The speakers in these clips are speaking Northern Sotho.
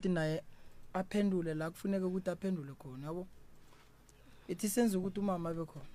Naye aphendule la kufuneka ukuthi aphendule khona, yabo. Ithi senze ukuthi umama abe khona.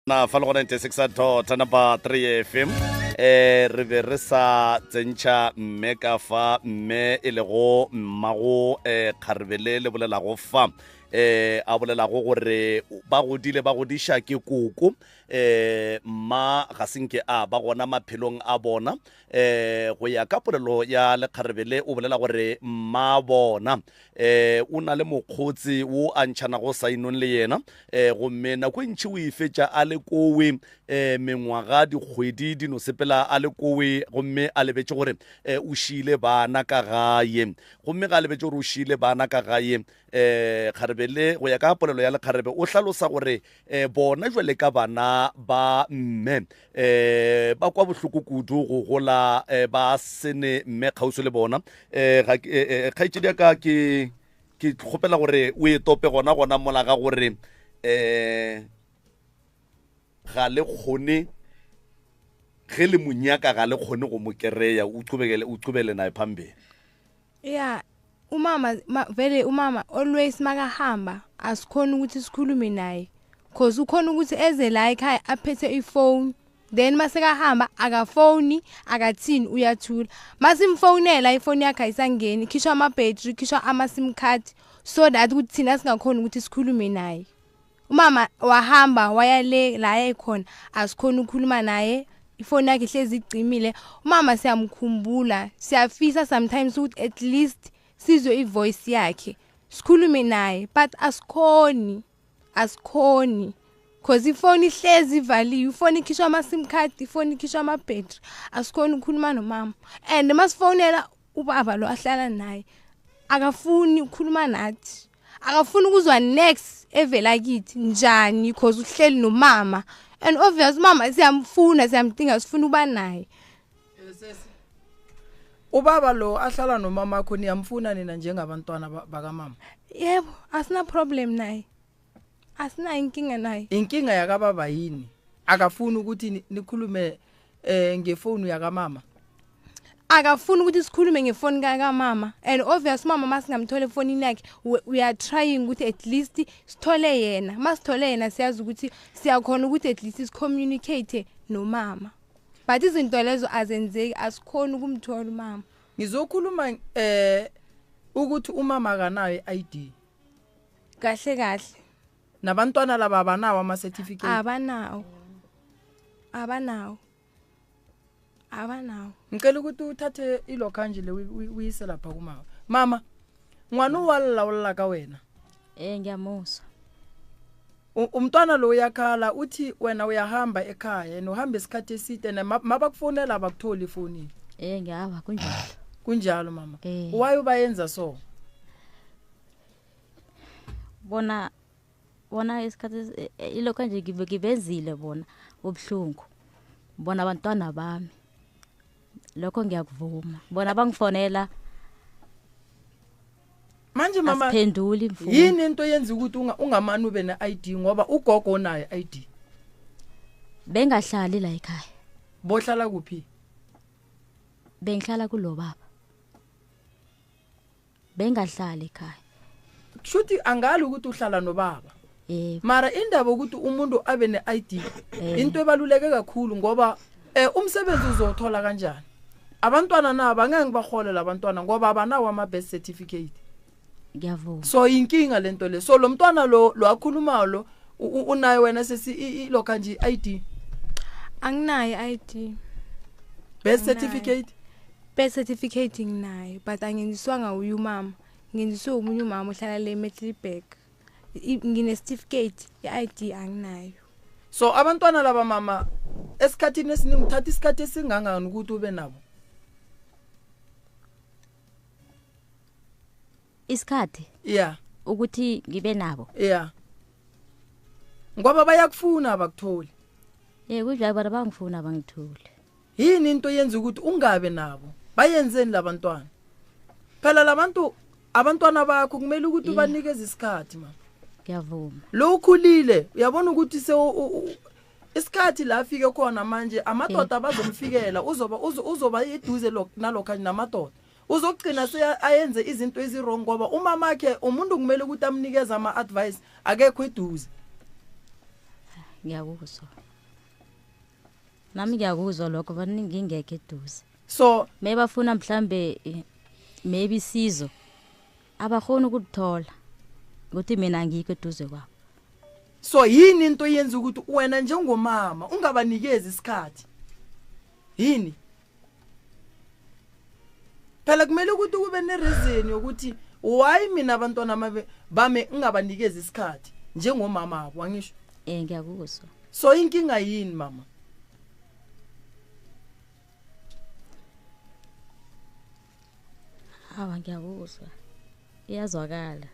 Na fa le go 96 dot number 3 FM. Re be re sa tsentšha mme ka fa, mme e lego mmago kgarebe le le bolelago fa, a bolelago gore ba godile ba godiša ke koko, mma ga senke a ba gona maphelong a bona. Go ya ka polelo ya lekgarebe le, o bolela gore mma bona o na le mokgotsi wo a ntšhanago sainong le yena, gomme nako e ntšhi o e fetša a le kowe, mengwaga dikgwedi di no sepela a le kowe, gomme a lebetše gore o šiile bana ka gae. Gomme ga a lebetše gore o šiile bana ka gae, kgarebe le go ya ka polelo ya lekgarebe o hlalosa gore bona jwale ka bana ba mme ba kwa bohloko kudu go gola ba sene mme kgauswi le bona. Kgaetšedi ya ka, ke kgopela gore o e tope gona gona mola ga gore ga le kgone ge le monyaka, ga le kgone go mo kereya, o qhubele naye phambili. Ya umama vele umama always makahamba asikhona ukuthi sikhulume naye, cause ukhona ukuthi eze la ekhaya aphethe ifone, then masekahamba akafoni akathini, uyathula. Masimfonela ifoni yakhe ayisangeni, khishwa ama-battery, khishwa ama-sim card, so that ukuthi thina singakhona ukuthi sikhulume naye. Umama wahamba waya le la ekhona, asikhona ukukhuluma naye, ifoni yakhe ihlezi icimile. Umama siyamkhumbula, siyafisa sometimes ukuthi at least sizwe ivoice yakhe sikhulume naye, but asikhoni, asikhoni cause ifoni ihlezi ivaliwe, ifoni ikhishwa ama-sim card, ifoni ikhishwa ama-battery, asikhoni ukukhuluma nomama. And masifonela ubaba lo ahlala naye akafuni ukukhuluma nathi, akafuni ukuzwa next evela kithi njani, cause uhleli nomama, and obvious mama siyamfuna, siyamdinga, sifuna uba naye. Ubaba lo ahlala nomama akho niyamfuna nina njengabantwana bakamama? Yebo, asina problem naye, asinayo inkinga naye. Inkinga yakababa yini? Akafuni ukuthi nikhulume ngefoni yakamama? Akafuni ukuthi sikhulume ngefoni kakamama, and obvious mama masingamthola efonini yakhe, we are trying ukuthi at least sithole yena. Masithole yena siyazi ukuthi siyakhona ukuthi at least sicommunicate nomama. But izinto lezo azenzeki, asikhoni ukumthola umama. Ngizokhuluma ukuthi umama akanayo i-ID. Kahle kahle. Nabantwana laba abanawo ama-certificate? Abanawo. Abanawo. Abanawo. Ngicela ukuthi uthathe ilokhanje le uyise lapha kumama. Mama, ngwana o wa lla o lla ka wena. Ngiyamuzwa. Umntwana lo uyakhala uthi wena uyahamba ekhaya and uhamba isikhathi eside and mabakufonela abakutholi efonini. Ngiyaba kunjalo. Kunjalo mama. Why ubayenza so? Bona bona isikhathi ilokho nje ngibenzile bona ubuhlungu. Bona abantwana bami. Lokho ngiyakuvuma. Bona bangifonela manje mama asiphenduli mfundo. Yini into yenza ukuthi ungamani ube ne-ID ngoba ugogo unayo i-ID? Bengahlali la ekhaya. Bohlala kuphi? Bengihlala kulo baba. Bengahlali ekhaya. Kushuthi angali ukuthi uhlala nobaba. Yebo. Mara indaba ukuthi umuntu abe ne-ID into ebaluleke kakhulu ngoba umsebenzi uzowuthola kanjani? Abantwana nabo angeke ngibahole labantwana ngoba abanawo ama-birth certificate. Ngiyavuma. So inkinga lento le. So lo mntwana lo lo akhulumayo lo unayo wena sesi ilokha nje i-ID? Anginayo i-ID. Birth certificate? Birth certificate nginayo but angenziswanga uyu mama. Ngenziswe umunye umama ohlala le Middelburg. Ngine certificate ye-ID anginayo. So abantwana laba mama esikhathini esiningi uthatha isikhathi esingangani ukuthi ube nabo? Isikhathi? Yeah. Ukuthi ngibe nabo? Yeah. Ngoba bayakufuna abakutholi. Kunjalo bona bangifuna abangitholi. Yini into yenza ukuthi ungabe nabo? Bayenzeni labantwana? Phela labantu abantwana bakho kumele ukuthi ubanikeze isikhathi mama. Ngiyavuma. Lo ukhulile, uyabona ukuthi se isikhathi la afike khona manje amadoda bazomfikela, uzoba eduze nalokho namadoda. Uzogcina se ayenze izinto ezi-wrong ngoba umamakhe umuntu kumele ukuthi amnikeze ama-advice akekho eduze. Ngiyakuzwa. Nami ngiyakuzwa lokho baningi ngingekho eduze. So maybe bafuna mhlambe maybe isizo abakhoni ukuthola ukuthi mina angikho eduze kwabo. So yini into yenza ukuthi wena njengomama ungabanikezi isikhathi? Yini? Phela kumele ukuthi kube ne-reason yokuthi why mina abantwana bami ngingabanikezi isikhathi njengomama abo, angisho? Ngiyakuzwa. So inkinga yini mama? Awa, ngiyakuzwa. Iyazwakala.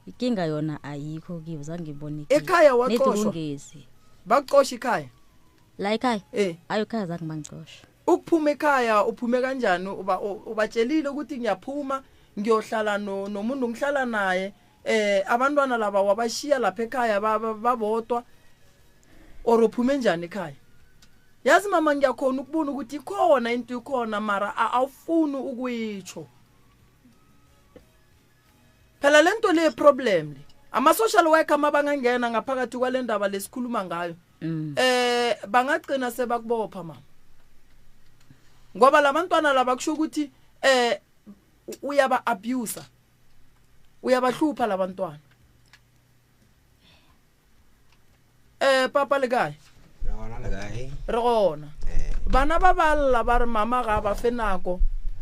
Inkinga yona ayikho kibo, zange ngibone ikinga. Ekhaya waxoshwa? Nedi kungezi. Baxosha ekhaya? La ekhaya? Ayo ekhaya zange bangixoshe. Ukuphuma ekhaya uphume kanjani? Ubatshelile ukuthi ngiyaphuma ngiyohlala nomuntu ngihlala naye. Abantwana laba wabashiya lapha ekhaya babodwa or uphume njani ekhaya? Yazi mama ngiyakhona ukubona ukuthi ikhona into ikhona mara awufuni ukuyitsho. Phela lento le problem le. Ama social worker mabangangena ngaphakathi kwale ndaba lesikhuluma ngayo. Bangagcina sebakubopha mama. Ngoba labantwana laba kusho ukuthi uyaba abuser. Uyabahlupha labantwana. Papa le kae? Re gona le kae? Re gona. Bana ba ba lla ba re mama ga ba fe nako.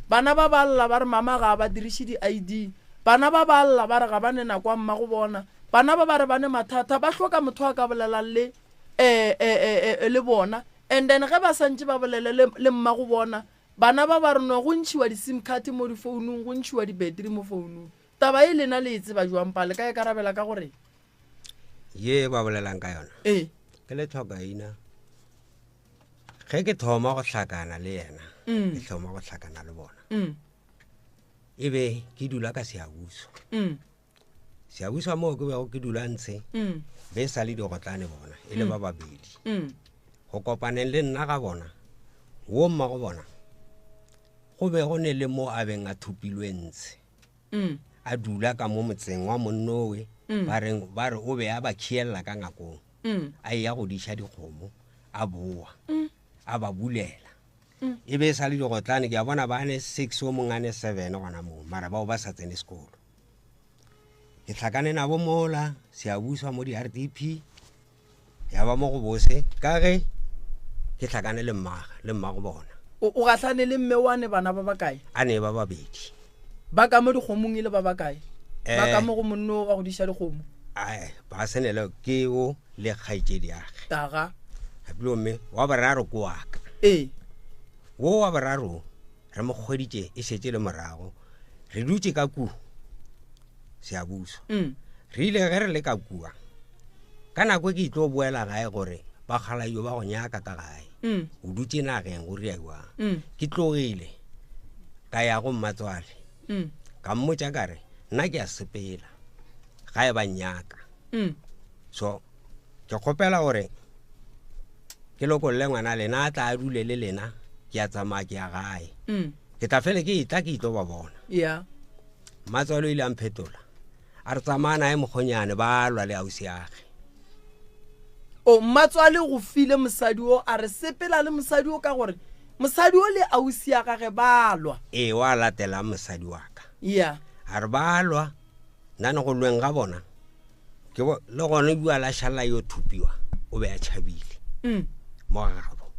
Bana ba ba lla ba re mama ga ba dirise di ID. Bana ba ba lla ba re ga ba ne nako a mma go bona. Bana ba ba re ba ne mathata, ba hloka motho a ka bolelang le bona. And then ge ba santse ba bolele le mma go bona, bana ba ba re no go ntšhiwa di-SIM card mo difounung, go ntšhiwa di-battery mo founung. Taba e lena le e tseba jwang pale? Ka e karabela ka gore ye ba bolelang ka yona? Ke le tlhokaina. Ge ke thoma go hlakana le yena, ke thoma go hlakana le bona. E be ke dula ka Siyabuswa. Siyabuswa moo ke bego ke dula ntshe, be sa le digotlane bona, e le ba babedi. Go kopaneng le nna ga bona, wo mma go bona, go be go ne le mo a beng a thopilwe ntshe. A dula ka mo motseng wa monnowe, ba reng, ba re o be a ba khiella ka ngakong. A ya go diša dikgomo, A boa a ba bulela. E be e sa le digotlane, ke a bona ba ne 6, o mongwe a ne 7 gona moo, mara bao ba sa tsene sekolo. Ke hlakane nabo mola Seabuswa mo di-RDP, ya ba mo go bose ka ge ke hlakane le mmaga le mmago bona. O gahlane le mme wa ne bana ba bakae? A ne ba babedi. Ba ka mo dikgomong e le ba bakae? Ba ka mo go monno wa go diša dikgomo? Ae, ba senele ke o le kgaetšedi yage. Taga. Gapile mme wa boraro ke wa ka. Ee. Wo wa boraro re mo kgweditše e šetše le morago. Re dutše ka kua Seabuswa. Re ile ge re le ka kua ka nako ke itlo boela gae gore bakgalaio ba go nyaka ka gae. O dutše nageng go ria jwang. Ke tlogile ka ya go mmatswale. Ka mmotša ka re nna ke a sepela gae ba nyaka. So ke kgopela gore ke lokolle ngwana lena a tla a dule le lena, ke a tsamaya ke ya gae. Ke tla fele ke etla ke itlo ba bona. Mmatswale o ile a mphetola a re tsamaya naye mokgonyane ba lwa le ausi age. O mmatswale go file mosadi o a re sepela le mosadi o ka gore mosadi o le ausi ya gage ba lwa. Ee, wa latelang mosadi wa ka. A re ba lwa nane go lweng ga bona ke le gona bua la šala yo thupiwa o be a tšhabile mo gabo.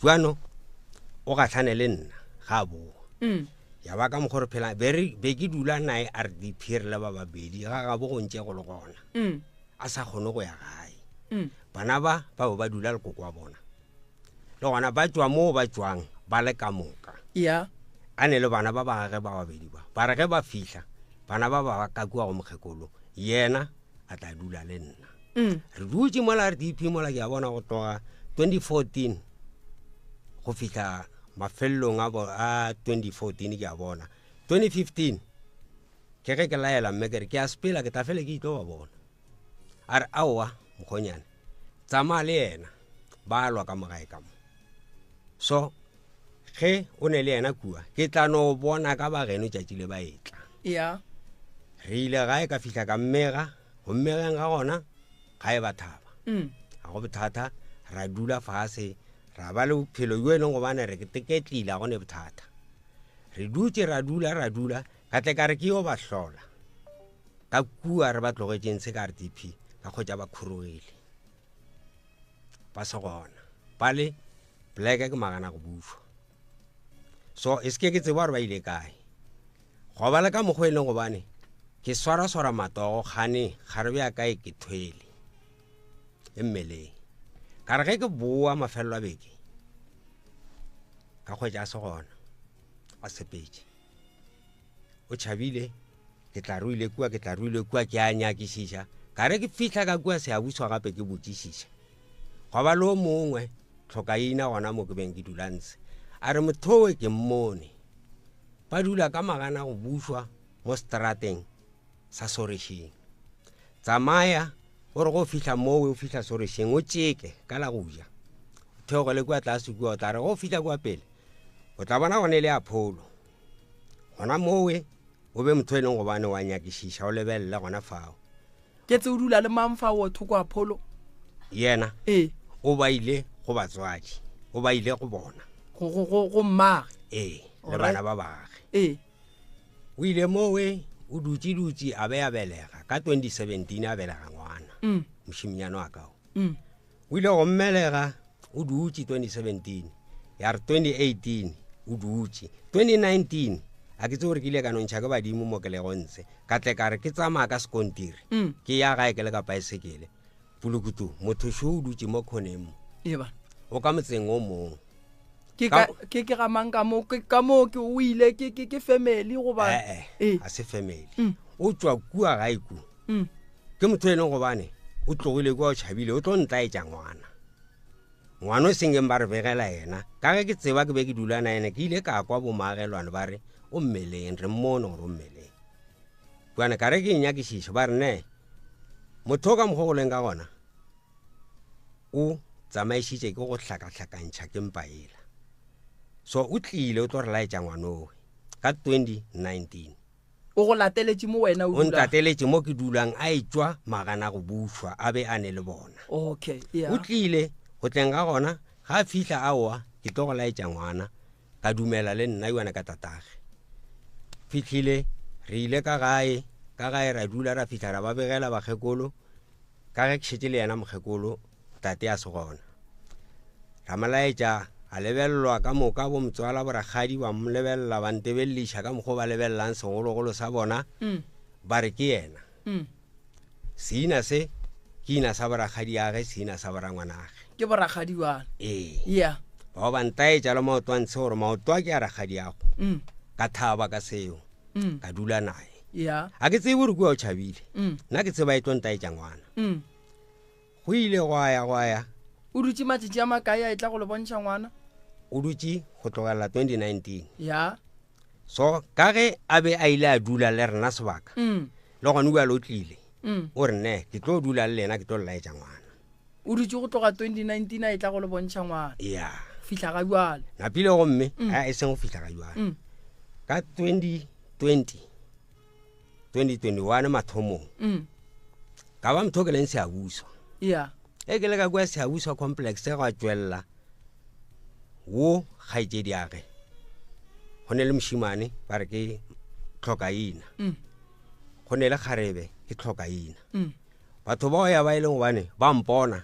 Jwano o gahlane le nna ga a boa. Ya ba ka mokgwa re phela be re be ke dula nae a re di re le ba babedi ga gabo go ntše go le gona. A sa kgone go ya gae. Bana ba ba bo ba dula le koko wa bona. Le gona ba tšwa moo ba tšwang ba le ka moka. A ne le bana ba ba gage ba babedi ba. Ba re ge ba fihla bana ba ba ka kua go mokgekolo yena a tla dula le nna. Re dutše mola re DP mola ke a bona go tloga 2014 go fihla mafelelong a 2014 ke a bona. 2015 ke ge ke laela mme ke re ke a sepela ke tla fele ke itlo ba bona. A re aowa mokgonyane tsamaya le yena ba lwa ka mogae ka mo. So ge o ne le yena kua ke tla no bona ka ba geno tšatši le ba etla. Re ile gae ka fihla ka mmega, go mmegeng ga gona gae ba thaba. Ga go bothata, ra dula fase ra ba le bophelo jo e leng gobane re keteketlile ga go ne bothata. Re dutše ra dula ra dula ka tle ka re ke yo ba hlola ka kua re ba tlogetšeng se ka RDP ka kgotša ba khurugile ba se gona ba le pleke ke magana go bušwa. So e se ke tseba gore ba ile kae. Go ba le ka mokgwa e leng gobane ke swaraswara matogo kgane kgarebe ya kae ke thwele e mmeleng. Ka re ge ke boa mafelelo a beke ka kgwetša a se gona a sepetše. O tšhabile ke tla ruile kua ke tla ruile kua ke a nyakišiša. Ka re ke fihla ka kua Seabuswa gape ke botšišiša. Gwa ba le o mongwe tlhokaina gona mo ke beng ke dula ntshe. A re mothowe ke mmone. Ba dula ka magana go bušwa mo strateng sa Sorešeng. Tsamaya o re go fihla mowe o fihla Sorešeng o tšeke ka la go ja. O theogele kua tlase kua o tla re go fihla kua pele o tla bona gone e le ya pholo. Gona mowe o be motho e leng gobane wa nyakišiša o lebelele gona fao. Ke tse o dula le mang fao thoko a pholo? Yena Ee. o ba ile go batswadi, o ba ile go bona. Go mmage. Ee, le bana ba bage. Ee. O ile mowe o dutše dutše a be a belega ka 2017 a belega ngwana. Mošiminyana wa kao. O ile go mmelega o dutše 2017 ya re 2018 o dutše 2019 a ke tse gore ke ile ka nontšha ke badimo mo ke lego ntshe ka tle ka re ke tsamaya ka sekontiri ke ya gae ke le ka paesekele pulukutu motho šo o dutše mo khoneng mo eba o ka motseng o mongwe ke ka ke ke ga mang ka mo ke ka mo ke o ile ke ke ke family goba eh eh a se family o tšwa kua gae ku ke motho e leng gobane o tlogile kua o tšhabile o tlo ntlaetša ngwana ngwana o sengeng ba re begela yena ka ge ke tseba ke be ke dula na ene ke ile ka kwa bomaagelwane ba re o mmeleng re mmone gore o mmeleng jane ka re ke nyakišiša ba re ne motho o ka mokgwa go leng ka gona o tsamaišitše ke go hlakahlakantšha ke mpa ela so o tlile o tlo re laetša ngwanowe ka 2019 O go lateletše mo wena o O dulang. ntateletše mo ke dulang a etšwa magana go bušwa a be a ne le bona. Okay, yeah. O tlile Go tleng ga gona, ga a fihla aowa ke tlo go laetša ngwana, ka dumela le nna yona ka tatage. Fihlile re ile ka gae, ka gae ra dula ra fihla ra ba begela bakgekolo, ka ge ke šetše le yena mokgekolo tate a se gona. Ra mo laetša a lebelelwa ka moka bo motswala borakgadi ba mo lebelela ba ntebeleliša ka mokgwa ba lebelelang segologolo sa bona mm. ba re ke yena mm. Seina se ke ina sa borakgadiage, seina sa borangwanage. Ke borakgadiwana. Ee. Yeah. Bao ba ntaetša le maoto a ntshe gore maoto a ke a rakgadiago. Mm. Ka thaba ka seo. Mm. Ka dula naye. Yeah. A ke tsebe gore kua o tšhabile. Mm. Nna ke tseba e tlo ntaetša ngwana. Mm. Go ile gwa ya gwa ya. O dutše matšatši a makae a etla go le bontšha ngwana? O dutše go tlogelela 2019. Yeah. So ka ge a be a ile a dula le rena sebaka mm. le gone bjalo o tlile mm. o re ne ke tlo dula le lena ke tlo laetša ngwana. O dutše go tloga 2019 a etla go le bontšha ngwana. Yeah. Fihla ga jwale. Napile gomme mm. a e seng go fihla ga jwale. Mm. Ka 2020 2021 mathomong mm. ka ba motho ke leng seabuswa. Yeah. E ke le ka kua seabuswa complex gwa tšwelela wo kgaetšediage go ne le mošimane ba re ke tlhokaina mm. go ne le kgarebe ke tlhokaina mm. batho bao ya ba e leng gobane ba mpona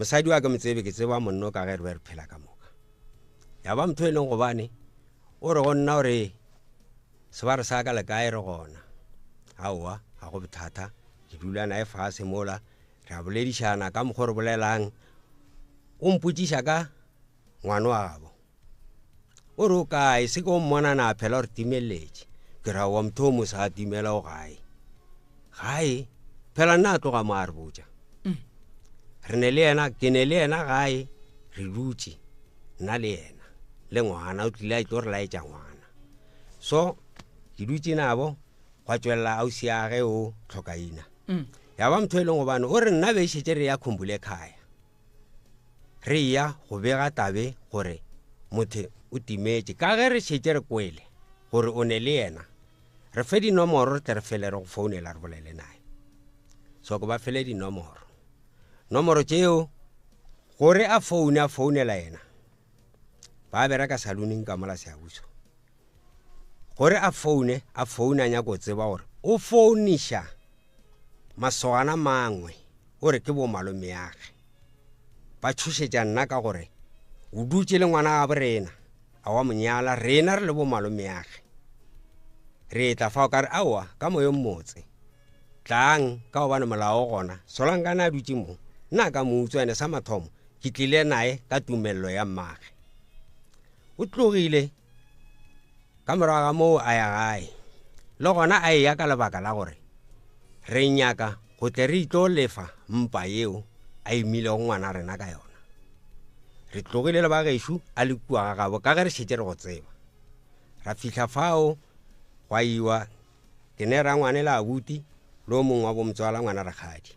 mosadi wa ke motsebe ke tseba monno ka ge re be re phela ka moka ya ba motho e leng gobane o re go nna gore sebare sa ka le kae re gona aowa ga go bothata ke dula nae fase mola re a boledišana ka mokgwa re bolelang o mpotšiša ka ngwana wa gabo o re o kae se ke o mmona na phela gore timeletše ke ra wa motho o mo sa timela o gae gae phela nna a tloga mo a re botša mm. re ne le yena ke ne le yena gae re dutše nna le yena le ngwana o tlile a tlo re laetša ngwana so ke dutše nabo gwa tšwelela ausi ya ge o tlhokaina mm. ya ba motho e leng gobane o re nna be e šetše re ya khumbule khaya re ya go bega tabe gore motho o timetše ka ge re šetše re kwele gore o ne le yena re fe dinomoro re tle re fele re go founela re bolele naye so ke ba fele dinomoro nomoro tšeo gore a foune a founela yena ba bereka saloneng ka mola seabuso gore a foune a foune a nyako tseba gore o founiša masogana mangwe o re ke bo malomeage ba tšhošetša nna ka gore o dutše le ngwana gabo rena a wa monyala rena re le bo malomeage re tla fao ka re aowa ka moyo mmotse tlang ka gobane molao gona solankane a dutše mo nna ka mo utswa ene sa mathomo ke tlile naye ka tumelelo ya mmage o tlogile Ka morago ga moo a ya gae. Le gona a eya ka lebaka la gore re nyaka go tle re itlo lefa mpa yeo a imilego ngwana rena ka yona. Re tlogile le bagešo a le kua ga gabo ka ge re šetše re go tseba. Ra fihla fao gwa iwa ke ne rangwane le abuti le o mongwe wa bomotswala ngwana rakgadi.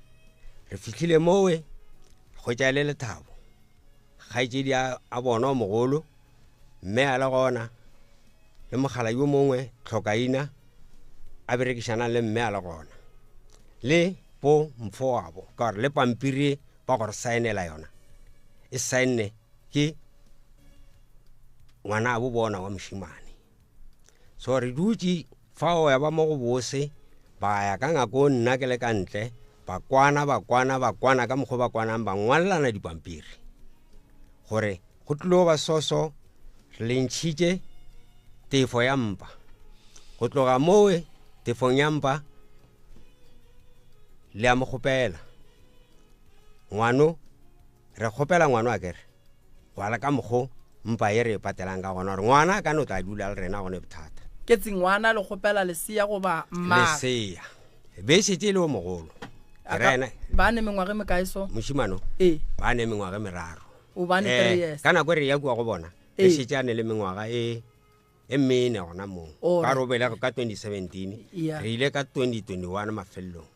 Re fihlile mowe hwetša e le lethabo. Kgaetšedi a bona o mogolo mme a le gona le mogala yo mongwe tlhokaina a berekišanang le mme a le gona le po mfo wabo ka gore le pampiri ba gore saenela yona e saenne ke ngwana a bo bona wa mošimane so re dutše fao ya ba mo go bose ba ya ka ngakong nna ke le ka ntle ba kwana ba kwana ba kwana ka mokgwa ba kwanang ba ngwalelana dipampiri gore go tlilo ba soso re le ntšhitše tefo ya mpa go tloga mowe tefong ya mpa le a mo kgopela ngwano re kgopela ngwano a kere go ala ka mokgo mpa e re e patelang ka gona gore ngwana a ka no tla dula le rena gone bothata ke tse ngwana le kgopela lesea goba mma lesea be e šetše e le o mogolo ba ne mengwaga e mekae so mošimano ee ba ne mengwaga e meraro o ba ne eh, three years ka nako e re ya kua go bona e šetše a ne le mengwaga e e mene gona moo ka re o belege ka 2017 re ile ka 2021 mafelelong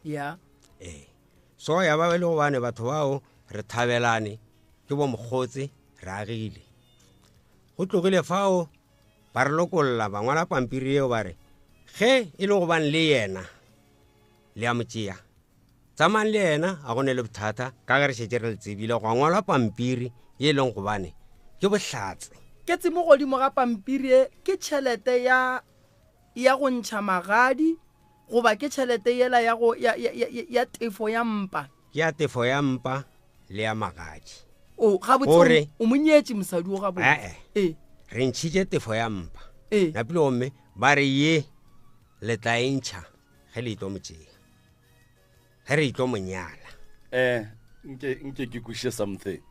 ee so ya ba e le gobane batho bao re thabelane ke bo mokgotse re agile go tlogile fao ba re lokolla ba ngwala pampiri eo ba re ge e le gobane le yena le a mo tšea. Tsamayang le yena, a go ne le bothata, ka ge re šetše re le tsebile, gwa ngwalwa pampiri ye e leng gobane ke bohlatse. Ke tse mo godimo ga pampiri ye ke tšhelete ya, ya go ntšha magadi goba ke tšhelete yela ya go, ya, ya, ya, ya tefo ya mpa? Ke ya tefo ya mpa le ya magadi. O, gabotse o, Gore. o mo nyetše mosadi o gabotse. Ee. Ee. Re ntšhitše tefo ya mpa. Ee. Napile gomme ba re ye le tla e ntšha ge le tlo mo tšea. Ge re tlo mo nyala. Eh, nke, nke ke kwešiše something.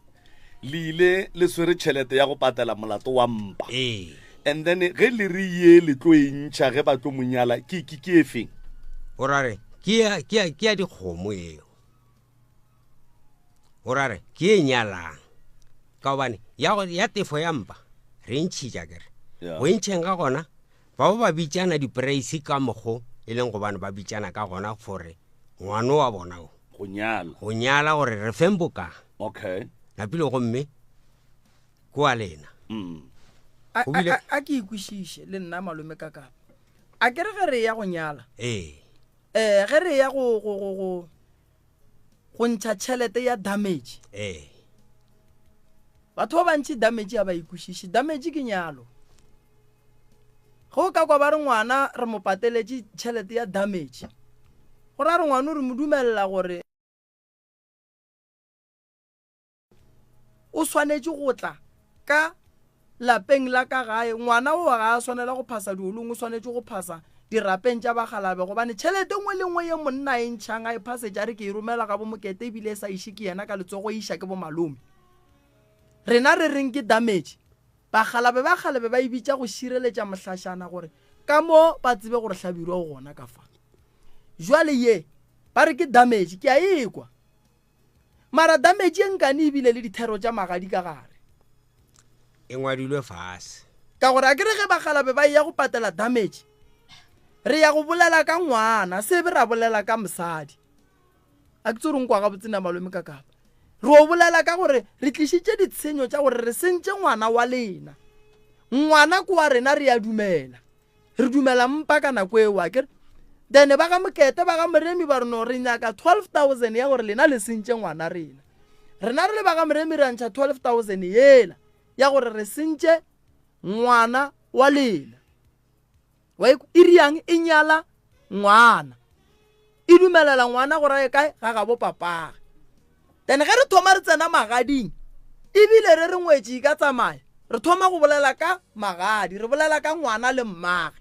Le ile le swere tšhelete ya go patela molato wa mpa. Ee. And then ge le re ye le tlo e ntšha ge ba tlo mo nyala, ke, ke, ke e feng? O ra re, ke ya, ke ya, ke ya dikgomo eo. O ra re, ke e nyalang. Ka gobane ya go, ya tefo ya mpa re e ntšhitša ke re. Yeah. Go e ntšheng ga gona, ba ba ba bitšana dipreisi ka mokgo e leng gobane ba bitšana ka gona gore ngwano wa bona o. Go nyala. Go nyala gore re feng boka. Okay. Napile gomme ke wa lena. A, Go bile- a, a, a ke ikwešiše le nna malome ka kapa. A ke re ge re ya go nyala. Ee. Ge re ya go, go, go, go, go ntšha tšhelete ya damage. Ee. Batho ba bantši damage ga ba ikwešiše. Damage ke nyalo. Ge o ka kwa ba re ngwana re mo pateletše tšhelete ya damage, go ra re ngwana o re mo dumelela gore o swanetše go tla ka lapeng la ka gae. Ngwana o ga a swanela go phasa diolong, o swanetše go phasa dirapeng tša bakgalabe, gobane tšhelete nngwe le nngwe ye monna a e ntšhang a e phasetša a re ke e romela ga bomokete ebile e sa iše ke yena ka letsogo, e iša ke bomalome. Rena re reng ke damage? Bakgalabe ba kgale be ba e bitša go šireletša mohlašana gore ka mo ba tsebe gore Hlabirwa o gona ka fa. Jwale ye ba re ke damage, ke a e kwa. Mara damage ye nkane e bile le dithero tša magadi ka gare. E ngwadilwe fase. Ka gore a ke re ge bakgalabe ba eya go patela damage, re ya go bolela ka ngwana, se be ra bolela ka mosadi. A ke tsore nkwa gabotse na malome ka kapa. Re o bolela ka gore re tlišitše ditshenyo tša gore re sentše ngwana wa lena. Ngwana ke wa rena, re a dumela. Re dumela mpa ka nako eo, a ke re? Then ba ga Mokete, ba ga Moremi ba re no re nyaka 12,000 ya gore lena le sentše ngwana rena. Rena re le ba ga Moremi ra ntšha 12,000 yela ya gore re sentše ngwana wa lena. Wa e, e riang e nyala ngwana. E dumelela ngwana gore a ye kae? Ga gabo papage. Then ge re thoma re tsena magading, ebile re re ngwetši e ka tsamaya, re thoma go bolela ka magadi, re bolela ka ngwana le mmage.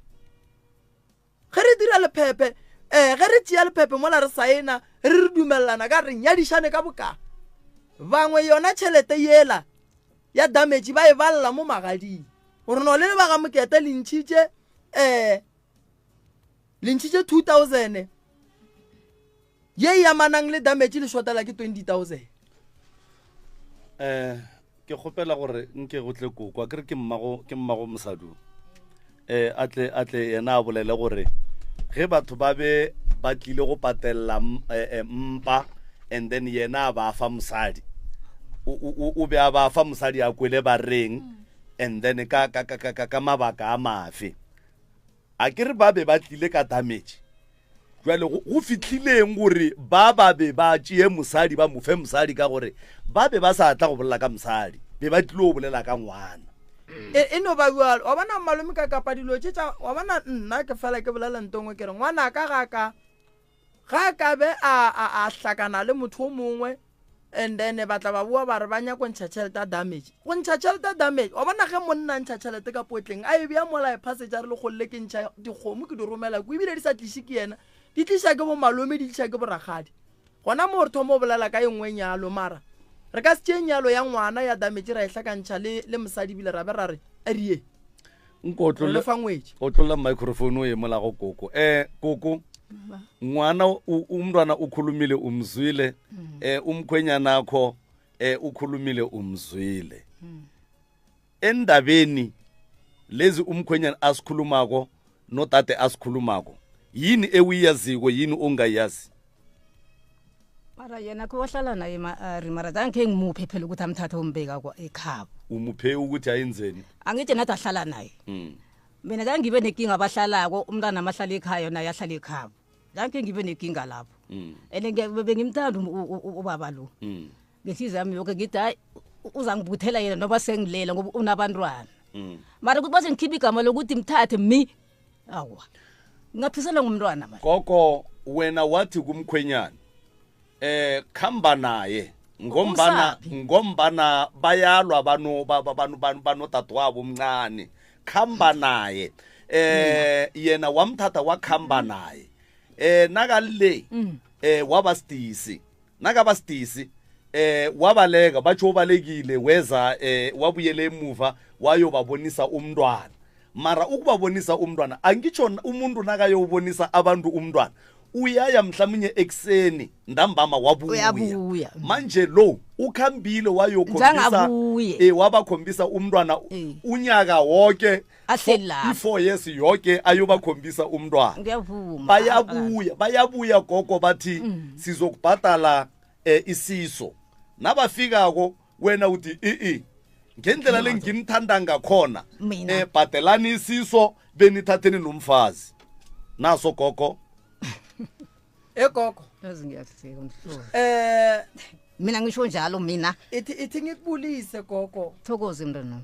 Ge re dira lephephe, eh, ge re tšea lephephe mola re saena, re re dumelelana ka re nyadišane ka boka. Bangwe yona tšhelete yela ya damage ba e balela mo magading. Gore no le le ba ga Mokete le ntšhitše, eh, le ntšhitše 2000 ye e amanang le damage, le shotela ke 20000. Ke kgopela gore nke go tle koko, a kere ke mmago, ke mmago mosadi o. A tle, a tle yena a bolele gore ge batho ba be ba tlile go patella mpa, and then yena a ba fa mosadi, o be a ba fa mosadi a kwele ba reng, and then ka, ka, ka, ka, ka, ka mabaka a mafe. A ke re ba be ba tlile ka damage. Jwale go fihlileng gore ba ba be ba tšee mosadi ba mo fe mosadi, ka gore ba be ba sa tla go bolela ka mosadi, be ba tlile go bolela ka ngwana. E no ba bjalo. Wa bona malome ka kapa dilo tše tša, wa bona nna ke fela ke bolela nto nngwe ke re ngwana ka ga ka, ga ka be a hlakana le motho o mongwe, and then ba tla ba boa ba re ba nyaka go ntšha tšhelete ya damage. Go ntšha tšhelete ya damage, wa bona ge monna a ntšha tšhelete ka potleng, a e bea mola e phasetša, a re lekgolle ke ntšha dikgomo ke di romela ko, ebile di sa tliše ke yena, di tliša ke bo malome, di tliša ke borakgadi. Gona moo re thoma go bolela ka e nngwe nyalo, mara re ka se tšee nyalo ya ngwana ya damage ra e hlakantšha le mosadi, ebile ra be ra re a re ye. Nko Re le fa ngwetši. Otlolla microphone o ye mola go koko. Koko, ngwana umntwana ukhulumile umzwile, umkhwenyanakho, ukhulumile umzwile. Endabeni lezi umkhwenyana asikhulumako notate asikhulumako, yini ewuyaziko, yini ongayazi? Mara yena ke wahlala naye ari, mara zange khe ngimuphe phela ukuthi amthathe umbeka kwa ekhabo. Umuphe ukuthi ayenzeni? Angithi nathi ahlala naye. Mina zange ngibe nenkinga abahlalako, umntwana amahlala ekhaya naye ahlala ekhabo. Zange ngibe nenkinga lapho. And bengimthanda ubaba lo. Ngenhliziyo yami yoke ngithi hayi, uzangibuthela yena noba sengilela ngoba unabantwana. Mara ukuthi base ngikhiphe igama lokuthi mthathe mi, awa, ngingaphisela ngumntwana mara. Gogo, wena wathi kumkhwenyana khamba naye ngombana Umsaphi? Ngombana bayalwa bano bano bano banodadewabo omncane, khamba naye. Yena wamthatha wakhamba naye. Nakale waba sidisi, nakaba sidisi wabaleka, batsho ubalekile weza wabuyela emuva wayobabonisa umntwana. Mara ukubabonisa umntwana, angitsho umuntu nakayobonisa abantu umntwana uyaya mhlawumnye ekuseni, ntambama wabuya. Uyabuya. Manje lo ukhambile wayokhombisa Njangabuye. Wabakhombisa umntwana unyaka wonke. Ahleli lapho. I-4 years yonke ayobakhombisa umntwana. Ngiyavuma. Bayabuya, bayabuya gogo, bathi sizokubhadala isiso. Nabafikako wena uthi i ngendlela lenginithanda ngakhona Mina. Bhadelani isiso benithatheni nomfazi naso gogo. Egogo. Yazi ngiyafika mhlobo. Mina ngisho njalo mina. Ithi ngikubulise gogo. Thokoze mntwana.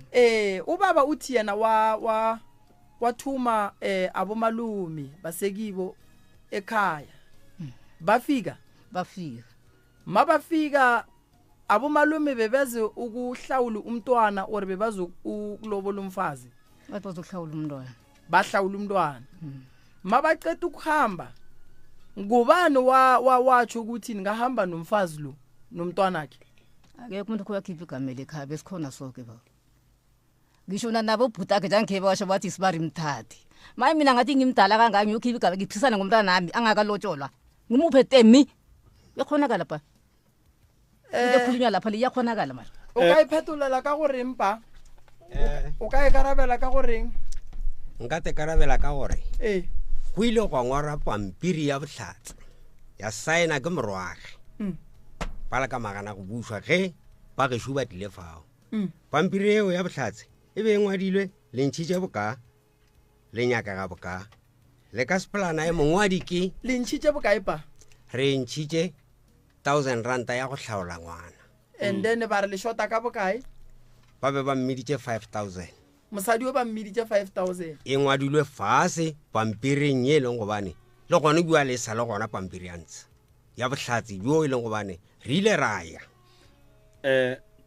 Ubaba uthi yena wa wa wathuma abomalumi basekibo ekhaya. Bafika? Bafika. Mabafika abomalume bebeze ukuhlawula umntwana or bebaze ukulobola umfazi? Bathi bazokuhlawula umntwana. Bahlawula umntwana. Mabaceda ukuhamba, ngubani wa wa watsho ukuthi ningahamba nomfazi lo nomntwana wakhe? Akekho umuntu oyakhipha igama ekhaya, besikhona sonke baba. Ngisho nabo bhuti akhe njangekhe basho bathi sibari mthathi. Maye mina ngathi ngimdala kangaka ngiyokhipha igama ngiphisana ngomntwana nami angakalotsholwa. Ngimuphe temi. Uyakhonakala pa. Into ekhulunywa lapha le iyakhonakala mara. O ka iphetolela ka goreng pa? O ka e karabela ka goreng? Nka te karabela ka gore go ile gwa ngwalwa pampiri ya bohlatse ya saena ke morwage. Ba le ka magana go bušwa ge ba gešo ba tlile fao. Pampiri eo ya bohlatse e be e ngwadilwe le ntšhitše boka le nyakega boka le ka sepelana e mongwadi ke Le ntšhitše bokae pa? Re ntšhitše 1000 ranta ya go hlaola ngwana. And then ba re le shota ka bokae? Ba be ba mmiditše 5000. Mosadi o ba mmiditše 5000. E ngwadilwe fase pampiring ye e leng gobane le gone bua le sa le gona pampiri ya ntsha ya bohlatse bjo e leng gobane re ile ra ya.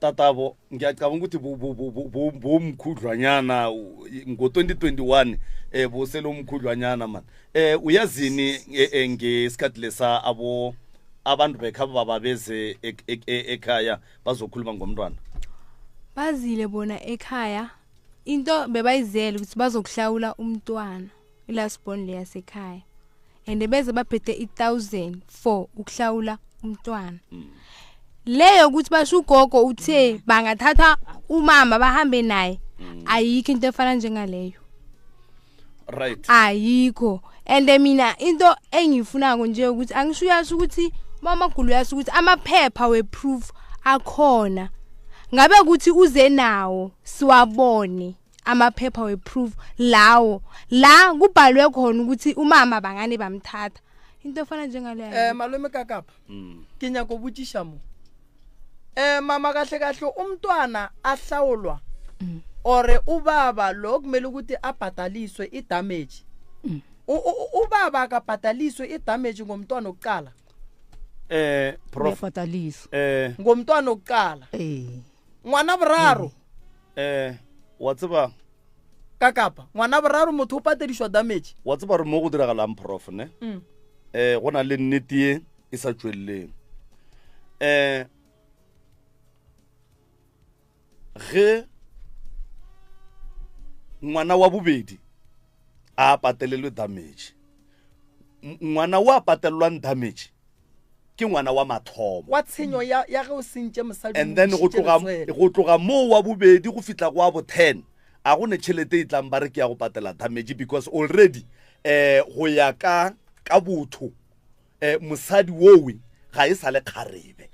Tatabo, ngiyacabanga ukuthi bomkhudlwanyana ngo-2021 bosele umkhudlwanyana man. Uyazini ngesikhathi lesa abo abantu bekhabo bababeze ekhaya bazokhuluma ngomntwana? Bazile bona ekhaya, into bebayizele ukuthi bazokuhlawula umntwana i-last born le yasekhaya, and beze baphethe i-1000 for ukuhlawula umntwana. Leyo ukuthi basho ugogo uthe bangathatha umama bahambe naye, ayikho into efana njengaleyo. Ayikho. And mina into engiyifunako nje ukuthi angisho uyasho ukuthi mama Gulu uyasho ukuthi amaphepha we-proof akhona, ngabe ukuthi uze nawo siwabone amaphepha we-proof lawo la kubhalwe khona ukuthi umama bangane bamthatha, into efana njengaleyo. Malome kakapa, ke nyaka go botšiša mo. Mama, kahle kahle umntwana ahlawulwa ore ubaba lo kumele ukuthi abhadaliswe i-damage? Ubaba akabhadaliswe i-damage ngomntwana wokuqala? Prof. Uyabhadaliswa. Ngomntwana wokuqala. Ngwana boraro. Wa tseba Kakapa, ngwana boraro motho o patediswa damage. Wa tseba re mo go diragalang prof ne? Go na le nnete ye e sa tswelleng. Ge ngwana wa bobedi a patelelwe damage, ngwana wa patelelwang damage ke ngwana wa mathomo wa tshenyo ya ge o sentše mosadi, and then o ntšhitše letswele. Go tloga moo wa bobedi go fihla go wa bo 10 a go ne tšhelete e tlang ba re ke ya go patela damage, because already go ya ka botho mosadi wowe ga e sa le kgarebe.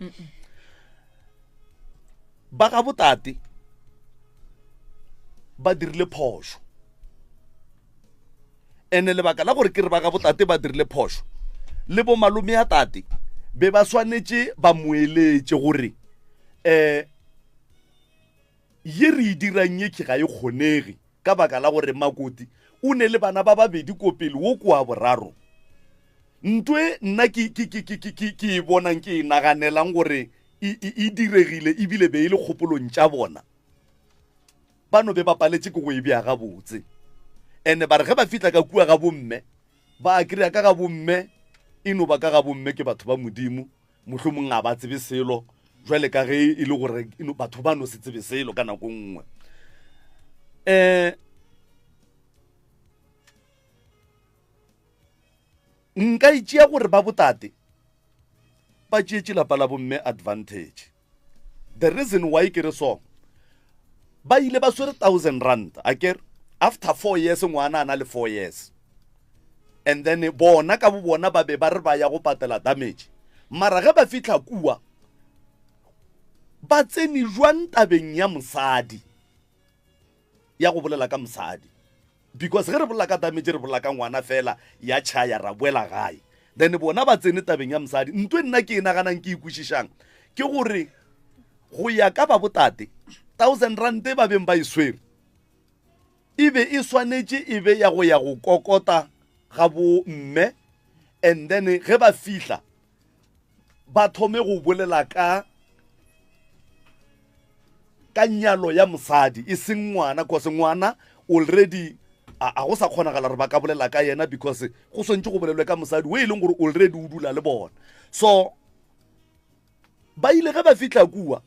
Ba ga botate ba dirile phošo, ene lebaka la gore ke re ba ga botate ba dirile phošo, le bomalome ya tate be ba swanetše ba moeletše gore um ye re e dirang ye ke ga e kgonege ka baka la gore makoti o ne le bana ba babedi ko pele wo kwa boraro. Nto e nna ke, ke, ke, ke, ke, ke, ke e bonang ke e naganelang gore e, e, e diregile ebile be e le kgopolong tša bona, ba no be ba paletše ke go e bea gabotse. Ene ba re ge ba fihla ka kua ga bomme, ba kry-a ka ga bomme e no ba ka ga bomme ke batho ba Modimo, mohlomong ga ba tsebe selo jwale ka ge e le gore batho ba no se tsebe selo ka nako nngwe. Um nka itšea gore ba botate ba tšeetše lapa la bomme advantage. The reason why ke re so, ba ile ba swere 1000 rand a kere after 4 years ngwana a na le 4 years, and then bona ka bo bona ba be ba re ba ya go patela damage, mara ge ba fihla kua ba tsene jwang tabeng ya mosadi, ya go bolela ka mosadi? Because ge re bolela ka damage re bolela ka ngwana fela, ya tšhaya ra boela gae, then bona ba tsene tabeng ya mosadi. Nto e nna ke e naganang ke e kwešišang ke gore go ya ka ba botate, 1000 rand e ba beng ba e swere e be e swanetše e be ya go ya go kokota ga bo mme, and then ge ba fihla ba thome go bolela ka ka nyalo ya mosadi e seng ngwana, cause ngwana already a go sa kgonagala gore ba ka bolela ka yena, because go swantše go bolelwe ka mosadi o e leng gore already o dula le bona. So ba ile ge ba fihla kua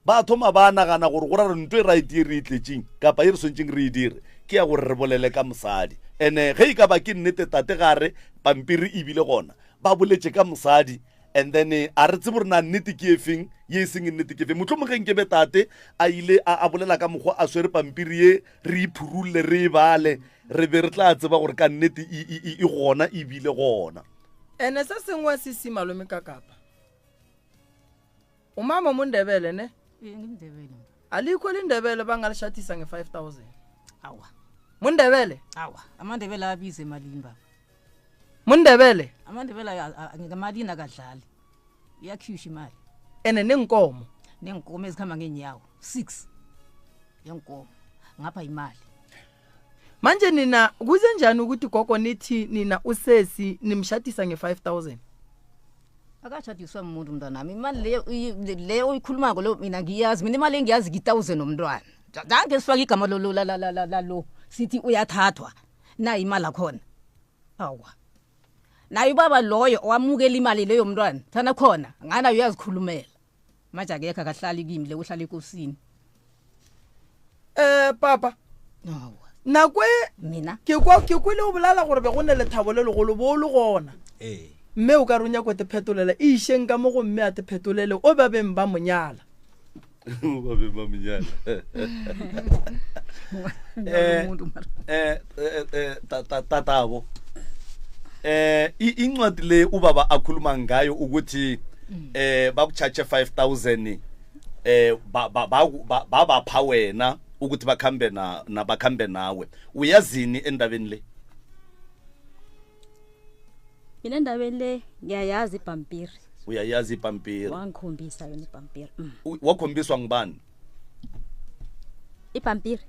ba thoma ba nagana gore go ra re nto e right e re e tletšeng kapa e re swantšeng re e dire ke ya gore re bolele ka mosadi. And-e ge e ka ba ke nnete tate gare pampiri ebile gona ba boletše ka mosadi, and then a re tsebe gore na nnete ke efeng ye e seng nnete ke efeng. Mohlomong ge nkebe tate a ile a bolela ka mokgwa a swere pampiri ye re iphurulle re e bale, re be re tla tseba gore ka nnete e gona ebile gona. Ene se sengwe se si malome ka kapa umama mundebele ne? Ee, ngimndebele. Alikho lindebele bangalishathisa nge-5000. Awa. Mundebele? Awa, amandebele abize emalini baba. Mundebele? Amandebele ngemalini akadlali, iyakhishwa imali. Ene nenkomo? Nenkomo ezikhamba ngeenyawo 6 yenkomo ngapha imali. Manje nina kuze njani ukuthi gogo nithi nina usesi nimshadisa nge-5000? Akashadiswa muntu mntwanami, imali leyo leyo oyikhulumako lo mina ngiyazi, mina imali engiyazi ki-1000 nomntwana. Zange sifake igama lolo lalo sithi uyathathwa na imali akhona. Awa, naye ubaba loyo owamukela imali leyo mntwana thana khona ngana uyazikhulumela manje akekho, akahlali kimi le, uhlala ekosini. Papa. Awa. Nako e mina ke kwa ke kwele o bolala gore be go ne lethabo le legolo bo le gona. Ee. Mme o ka re o nyako te phetolela e išeng ka mo go mme a te phetolele o ba beng ba monyala. Ba beng ba monyala. Tatabo, incwadi le ubaba akhuluma ngayo ukuthi bakuchache 5000 babapha wena ukuthi bakhambe na, na bakhambe nawe, uyazini endabeni le? Mina endabeni le ngiyayazi ibhampiri. Uyayazi ibhampiri? Wangikhombisa yona ibhampiri. Wakhombiswa ngubani? Ibhampiri.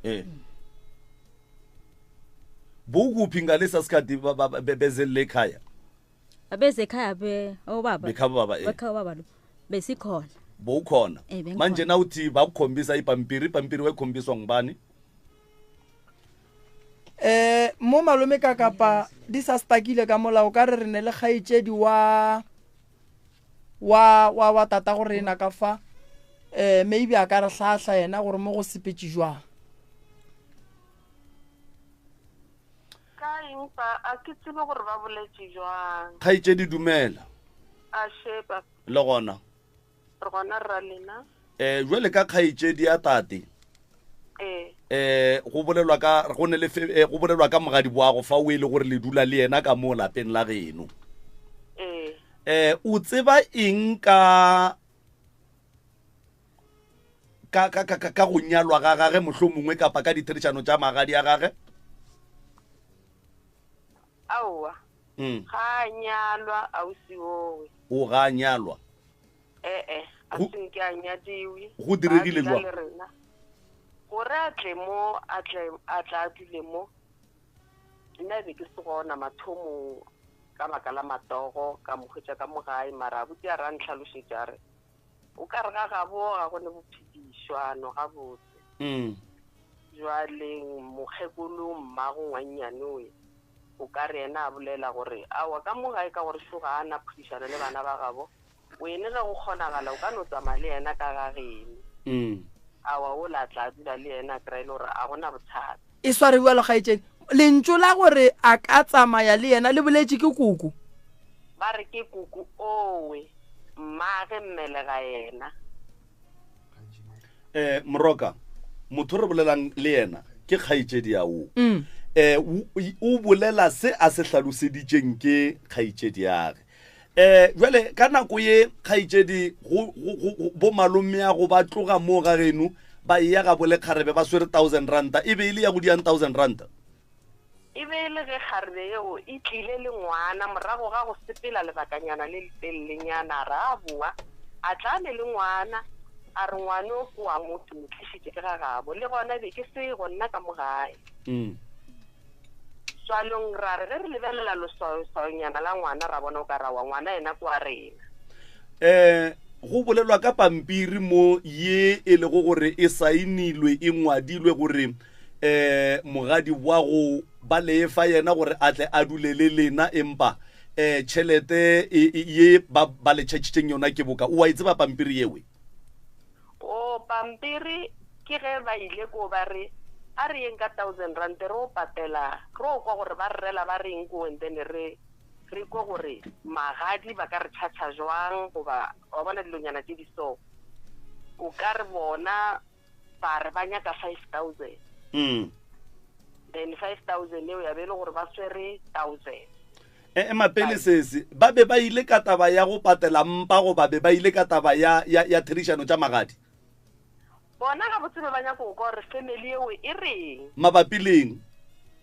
Bukuphi ngalesa sikhathi bezelile ekhaya? Abeze ekhaya be obaba. Bekhabo baba. Bekhabo baba lo besikhona. Bowukhona? Bengikhona. Manje nawuthi bakukhombisa ibhampiri, ibhampiri wayikhombiswa ngubani? Mo malome ka kapa di sa stakile ka molao ka re re ne le kgaetšedi wa wa wa wa tata go rena ka fa, maybe a ka re hlahla yena gore mo go sepetše jwang. Ka eng pa a ke tsebe gore ba boletše jwang. Kgaetšedi dumela. A shepa. Le gona? Re gona rra lena. Jwale ka kgaetšedi ya tate. Go bolelwa ka go ne le go bolelwa ka mogadi boago fa o e le gore le dula le yena ka mo lapeng la geno. O tseba eng ka ka ka ka ka go nyalwa ga gage mohlomongwe kapa ka ditherišano tša magadi a gage? Aowa. Ga a nyalwa ausi owe. O ga a nyalwa? Ee, a senke a nyadiwe. Go diregile jwang? Le rena. Gore a tle mo, a tle a tla a dule mo. Nna be ke se gona mathomong ka baka la matogo ka mo hwetša ka mo gae mara abuti a re a ntlhalošetša a re o ka re ga gabo ga go ne bophedišwano gabotse. Jwaleng mokgekolo mmago ngwannyane oe o ka re yena a bolela gore aowa ka mo gae ka gore šo ga a na phedišano le bana ba gabo wene ge go kgonagala o ka no tsamaya le yena ka ga geno. Aowa ola a tla dula le yena a kry-a e le gore a gona bothata. E sware bjalo kgaetšedi. Lentšu la gore a ka tsamaya le yena le boletše ke koko. Ba re ke koko owe mmage mmelega yena. Eh, Moroka, motho re bolelang le yena ke kgaetšedi ya wo. Mm. Eh, o bolela se a se hlaloseditšeng ke kgaetšedi yage. Eh, jwale ka nako ye kgaetšedi go bo malome ya go ba tloga mo ga geno ba eya ga bole kgarebe ba swere 1000 ranta e be e le ya go diang 1000 ranta. E be e le ge kgarebe yeo e tlile le ngwana morago ga go sepela lebakanyana le letelelenyana. A re a boa, a tla a ne le ngwana, a re ngwana o ke wa mo, ke mo tlišitše ke ga gabo. Le gona be ke se go nna ka mo gae. Tswalong ra re ge re lebelela leswaoswaonyana la ngwana ra bona o ka ra wa ngwana yena ke wa rena. Um go bolelwa ka pampiri mo ye e lego gore e saenilwe e ngwadilwe gore um mogadi wa go ba lefa yena gore a tle a dule le lena empa um tšhelete e, e, ye ba, ba le tšhetšitšeng yona ke boka o a e tseba pampiri yewe O pampiri ke ge ba ile ko ba re a re yeng ka thousand rand re o patela re o kwa gore ba re rela ba reng ko and then re re kwe gore magadi ba ka re tšhatšha jwang goba wa bona dilonyana tše di so o ka re bona ba re ba nyaka 5000 mm. then 5000 eo ya be e le gore ba swere 1000 E, ema pele sese ba be ba ile ka taba ya go patela mpa goba be ba ile ka taba ya, ya, ya therišano tša magadi? Bona gabotse be ba nyaka go kwa gore family eo e reng. Mabapi le eng?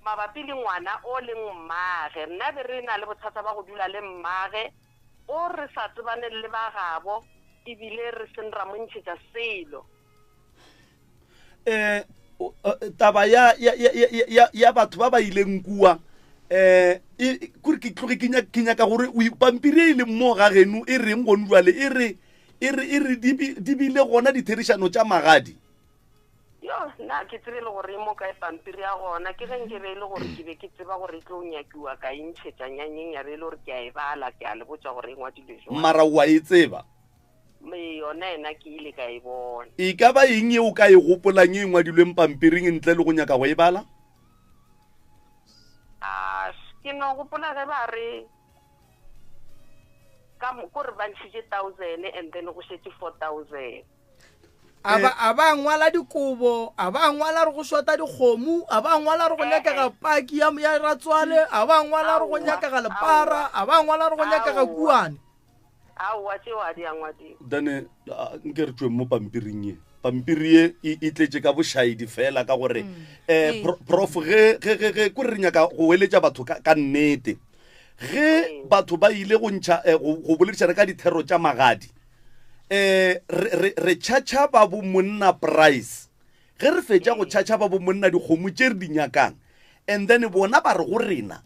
Mabapi le ngwana o leng mmage. Nna be re na le bothata ba go dula le mmage o re sa tsebaneng le ba gabo ebile re seng ra mo ntšhetša selo. Eh, taba ya ya ya ya ya batho ba ba ileng kua eh kore ke tloge ke nyaka ke nyaka gore o pampiri e leng mo ga geno e reng gone jwale e re e re e re di bile gona ditherišano tša magadi yo nna ke tsebe le gore e mo kae pampiri ya gona ke ge nke be e le gore ke be ke tseba gore e tlo nyakiwa ka e ntšhetša nyanyeng ya be e le gore ke a e bala ke a le botša gore e ngwadilwe jwang mara wa e tseba Me yona ena ke ile ka e bona. E ka ba eng ye o ka e gopolang ye e ngwadilweng pampiring ntle le go nyaka go e bala? A ke no gopola ge ba re ka ko re ba ntšhitše thousand and then go šetše 4000. A ba a ba ngwala dikobo, a ba ngwala re go shota dikgomo, a ba ngwala re go nyakega paki ya ya ratswale, a ba ngwala re go nyakega lepara, a ba ngwala re go nyakega kuane. Aowa, tšeo a di a ngwadiwa. Dane, nke re tšweng mo pampiring ye. Pampiri ye e, e tletše ka bošaedi fela ka gore um prof ge ge ge ge kore re nyaka go eletša batho ka, ka nnete. Ge batho ba ile go ntšha eh, go, go boledišana ka dithero tša magadi eh re re re tšhatšha ba bo monna price ge re fetša go tšhatšha ba bo monna dikgomo tše re di nyakang and then bona ba re go rena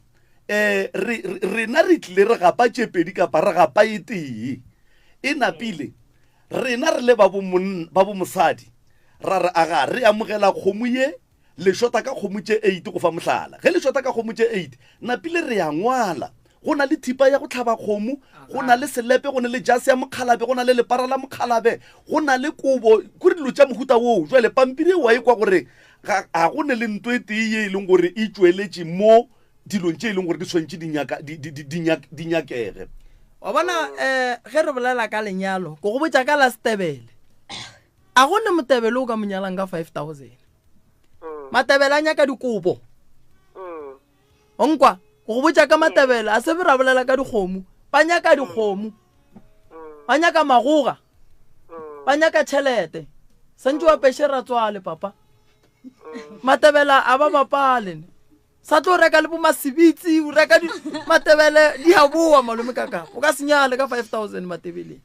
um re, rena re tlile re gapa tše pedi kapa re gapa e tee e napile rena re le ba bo mosadi ra re aga re amogela kgomo ye le shota ka kgomo tše eight go fa mohlala ge le shota ka kgomo tše eight napile re ya ngwala go na le thipa ya go tlhaba kgomo go na le selepe go na le jase ya mokgalabe go na le lepara la mokgalabe go na le kobo kore dilo tša mohuta woo jale pampiri e wa e kwa gore ga go ne le nto e tee ye e leng gore e tšweletše mo dilong tše e leng gore di swantše di nyakege. Wa bona um ge re bolela ka lenyalo ko go botša ka la setebele a go ne motebele o ka mo nyalang ka 5000 matebele a nyaka dikobo onkwa go botša ka matebele a se be ra bolela ka dikgomo ba nyaka dikgomo ba nyaka magoga ba nyaka tšhelete santse wa peše ratswale papa matebela a ba bapale ne. Sa tlo reka le bo masibitsi, o reka di matebele di a boa malome ka kapa. O ka se nyale ka 5000 matebeleng.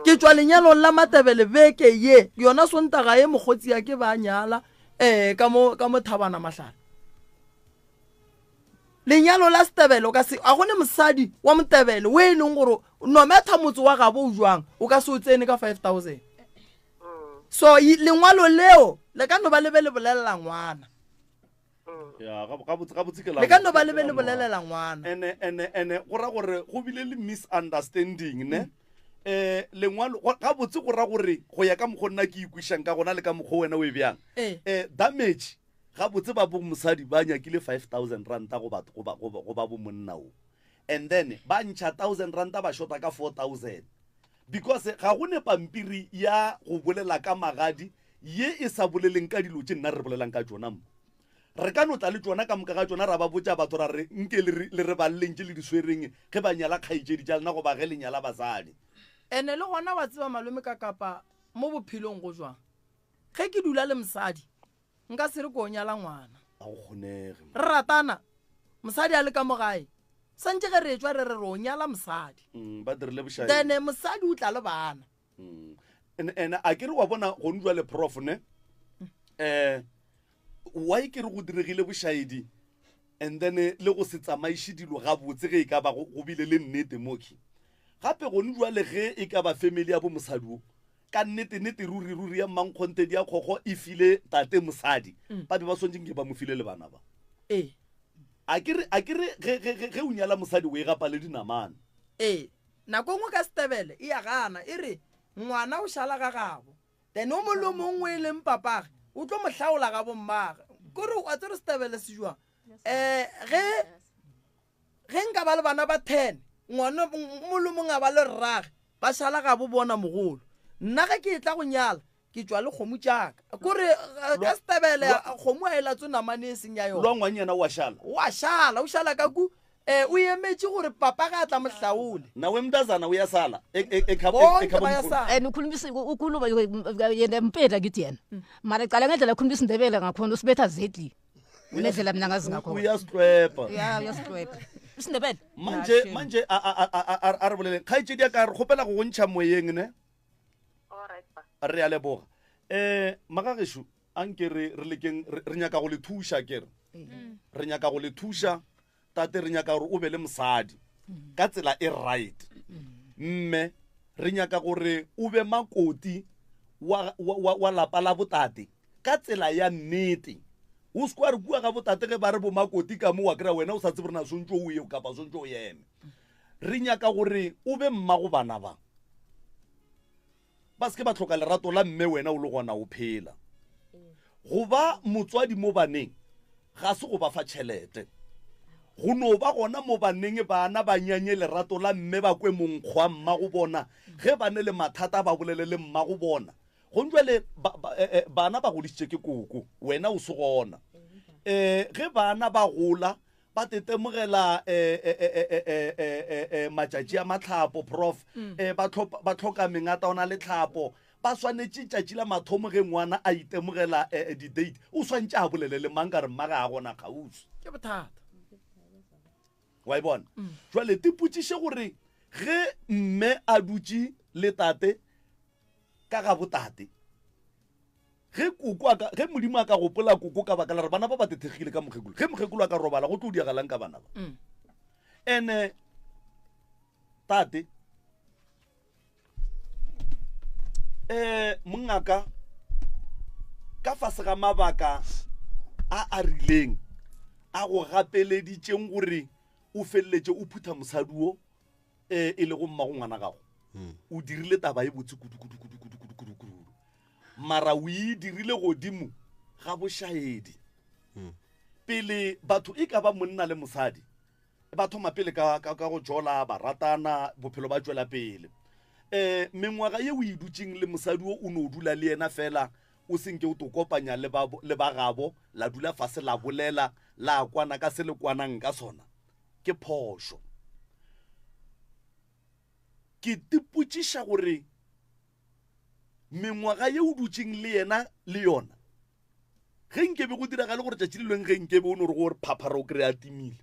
Ke tšwa lenyalong la matebele beke ye, yona Sontaga ye mokgotsi ya ke ba nyala eh ka mo ka mo Thabana Mahlare. Lenyalo la setebele o ka se a gone mosadi wa motebele o e leng gore no matter motse wa gabo o jwang o ka se o tsene ka 5000. So lengwalo leo le ka no ba le be le bolelela ngwana. Ya, gabotse gabotse ke la Le ka no ba le be le bolelela ngwana. Ene ene ene go ra gore go bile le misunderstanding ne. Eh lengwalo gabotse go ra gore go ya ka mokgo nna ke ikwišang ka gona le ka mokgo wena o e bjang. Eh damage gabotse ba bo mosadi ba nyakile 5000 ranta go batho go ba go ba bo monna o. And then ba ntšha 1000 ranta ba shota ka 4000. Because ga go ne pampiri ya go bolela ka magadi ye e sa boleleng ka dilo tše nna re bolelang ka tšona mo. Re ka no tla le tšona ka moka ga tšona ra ba botša batho ra re nke le re, le re balleng tše le di swereng ge ba nyala kgaetšedi tša lena goba ge le nyala basadi. Ene le gona wa tseba malome ka kapa mo bophelong go jwang. Ge ke dula le mosadi nka se re ko nyala ngwana. Ga go kgonege. Re ratana mosadi a le ka mo gae santše ge re etšwa re re re o nyala mosadi. Mm, ba dirile bošaedi. Then mosadi o tla le bana. Mm. And, and a ke re wa bona gone jwale prof ne eh why ke re go diregile bošaedi and then le go se tsamaiše dilo gabotse ge e ka ba go bile le nnete moki gape gone jwale ge e ka ba family ya bo mosadi o ka nnete nnete ruri ruri ya mmankgonthe di ya kgokgo e file tate mosadi mm. ba be ba swantse nke ba mo file le bana ba ee a ke re a ke re ge ge ge o nyala mosadi o e gapa le dinamane ee nako nngwe ka setebele e ya gana e re ngwana o šala ga gabo then o mongwe le mongwe e leng papage o tlo mo hlaola ga bommage kore wa tsere setebele se jwang um ge ge nka ba le bana ba ten ngwana mongwe le mongwe a ba le rrage ba šala ga bo bona mogolo nna ge ke e tla go nyala ke tšwa le kgomo tšaka kore eh, ka setebele kgomo a e latswe namane e seng ya yona lwa ngwanyana wa šala wa šala o šala ka ku um o emetše gore papa ga a tla mohlaole nawe mntazana uyasala e, e, e, Bonke bayasala. And ukhuluma ukhuluma yena mpetha kithi yena mara cala ngendlela akhuluma isindebele ngakhona usibetha zetli unendlela mina ngazi ngakhona uyasitlwepa ya uyasitlwepa isindebele manje manje a re boleleng kgaetšedi ya ka re kgopela go go ntšha moyeng ne re a leboga um magagešo a nke re re lekeng re nyaka go le thuša ke re mm. re nyaka go le thuša tate re nyaka gore o be le mosadi mm. ka tsela e right mm. mme re nyaka gore o be makoti wa, wa, wa, wa lapa la botate ka tsela ya nnete o se kwa re kua ga botate ge ba re bomakoti ka mo wa kry-a wena o sa tsebe rena swantse o ye kapa swantse o eme re nyaka gore o be mmago bana ba ba se ke ba hloka lerato la mme wena o le gona o phela. Go ba motswadi mo baneng ga se go ba fa tšhelete. Go no ba gona mo baneng bana ba nyanye lerato la mme ba kwe monkgo wa mmago bona ge ba ne le mathata ba bolele le mmago bona. Gong jwale ba, ba, eh, eh, bana ba godišitše ke koko wena o se gona. Eh, ge bana ba gola ba tetemogela eh, eh, eh, matšatši a matlhapo prof mm. ba tlhoka mengata ona le tlhapo ba swanetše tšatši la mathomo ge ngwana a itemogela di-date o swantše a bolele le mang ka re mma ga a gona kgauswi ke bothata wa e bona mm. jale te potšiše gore ge mme a dutše le tate ka ga botate Ge koko a ka, ge Modimo a ka gopola koko ka baka la gore bana ba ba tethegile ka mokgekolo, ge mokgekolo a ka robala go tlo diagalang ka bana ba. Mm. Ene tate eh mongaka ka fase ga mabaka a a rileng a go gapeleditšeng gore o feleletše o phutha mosadi wo e e lego mmago ngwana gago hmm. o dirile taba e botse kudu kudu kudu kudu kudu kudu kudu mara o e dirile godimo ga bošaedi hmm. pele batho e ka ba monna le mosadi ba thoma pele ka, ka, ka go jola ba ratana bophelo ba tšwela pele um mengwaga ye o e dutšeng le mosadi o o no dula le yena fela o senke o to kopanya le ba, le ba gabo la dula fase la bolela la kwana ka se le kwanang ka sona ke phošo. Ke tipotšiša gore mengwaga ye o dutšeng le yena le yona. Ge nkebe go diragale gore tšatši le leng ge nkebe o no re gore phaphara o kry-a timile,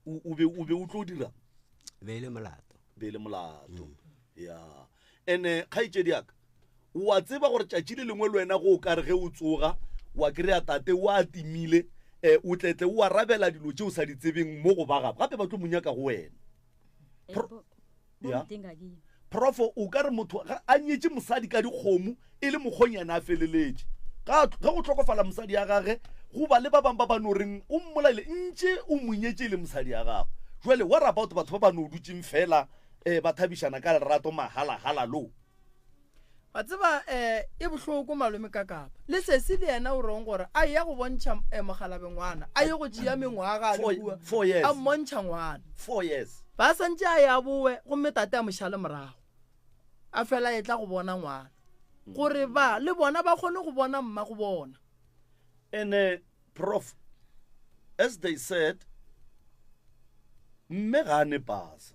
o be o be o tlo dira? Be e le molato. Be e le molato. Ya. Ene kgaetšedi ya ka, o a tseba gore tšatši le lengwe le wena go o ka re ge o tsoga wa kry-a tate o a timile, o tletle o arabela dilo tše o sa di tsebeng mo go ba gabo, gape ba tlo mo nyaka go wena. Ya. Profo, o ka re motho ga a nyetše mosadi ka dikgomo e le mokgonyana a feleletše. Ga ge go hlokofala mosadi ya gage, go ba le ba bangwe ba ba no reng o mmolaile ntše o mo nyetše e le mosadi ya gago. Jwale what about batho ba ba no dutšeng fela um ba thabišana ka lerato mahala-hala lo? Wa tseba um e bohloko malome ka kapa le sesi le yena o rong gore a ya go bontšha um mogalabe ngwana a ye go tšea mengwaga a le kua a mmontšha ngwana. 4 years. Ba santše a ya bowe gomme tate a mo šale morago a fela e tla go bona ngwana gore ba le bona ba kgone go bona mma go bona. Ene prof as they said mme ga a ne pasa.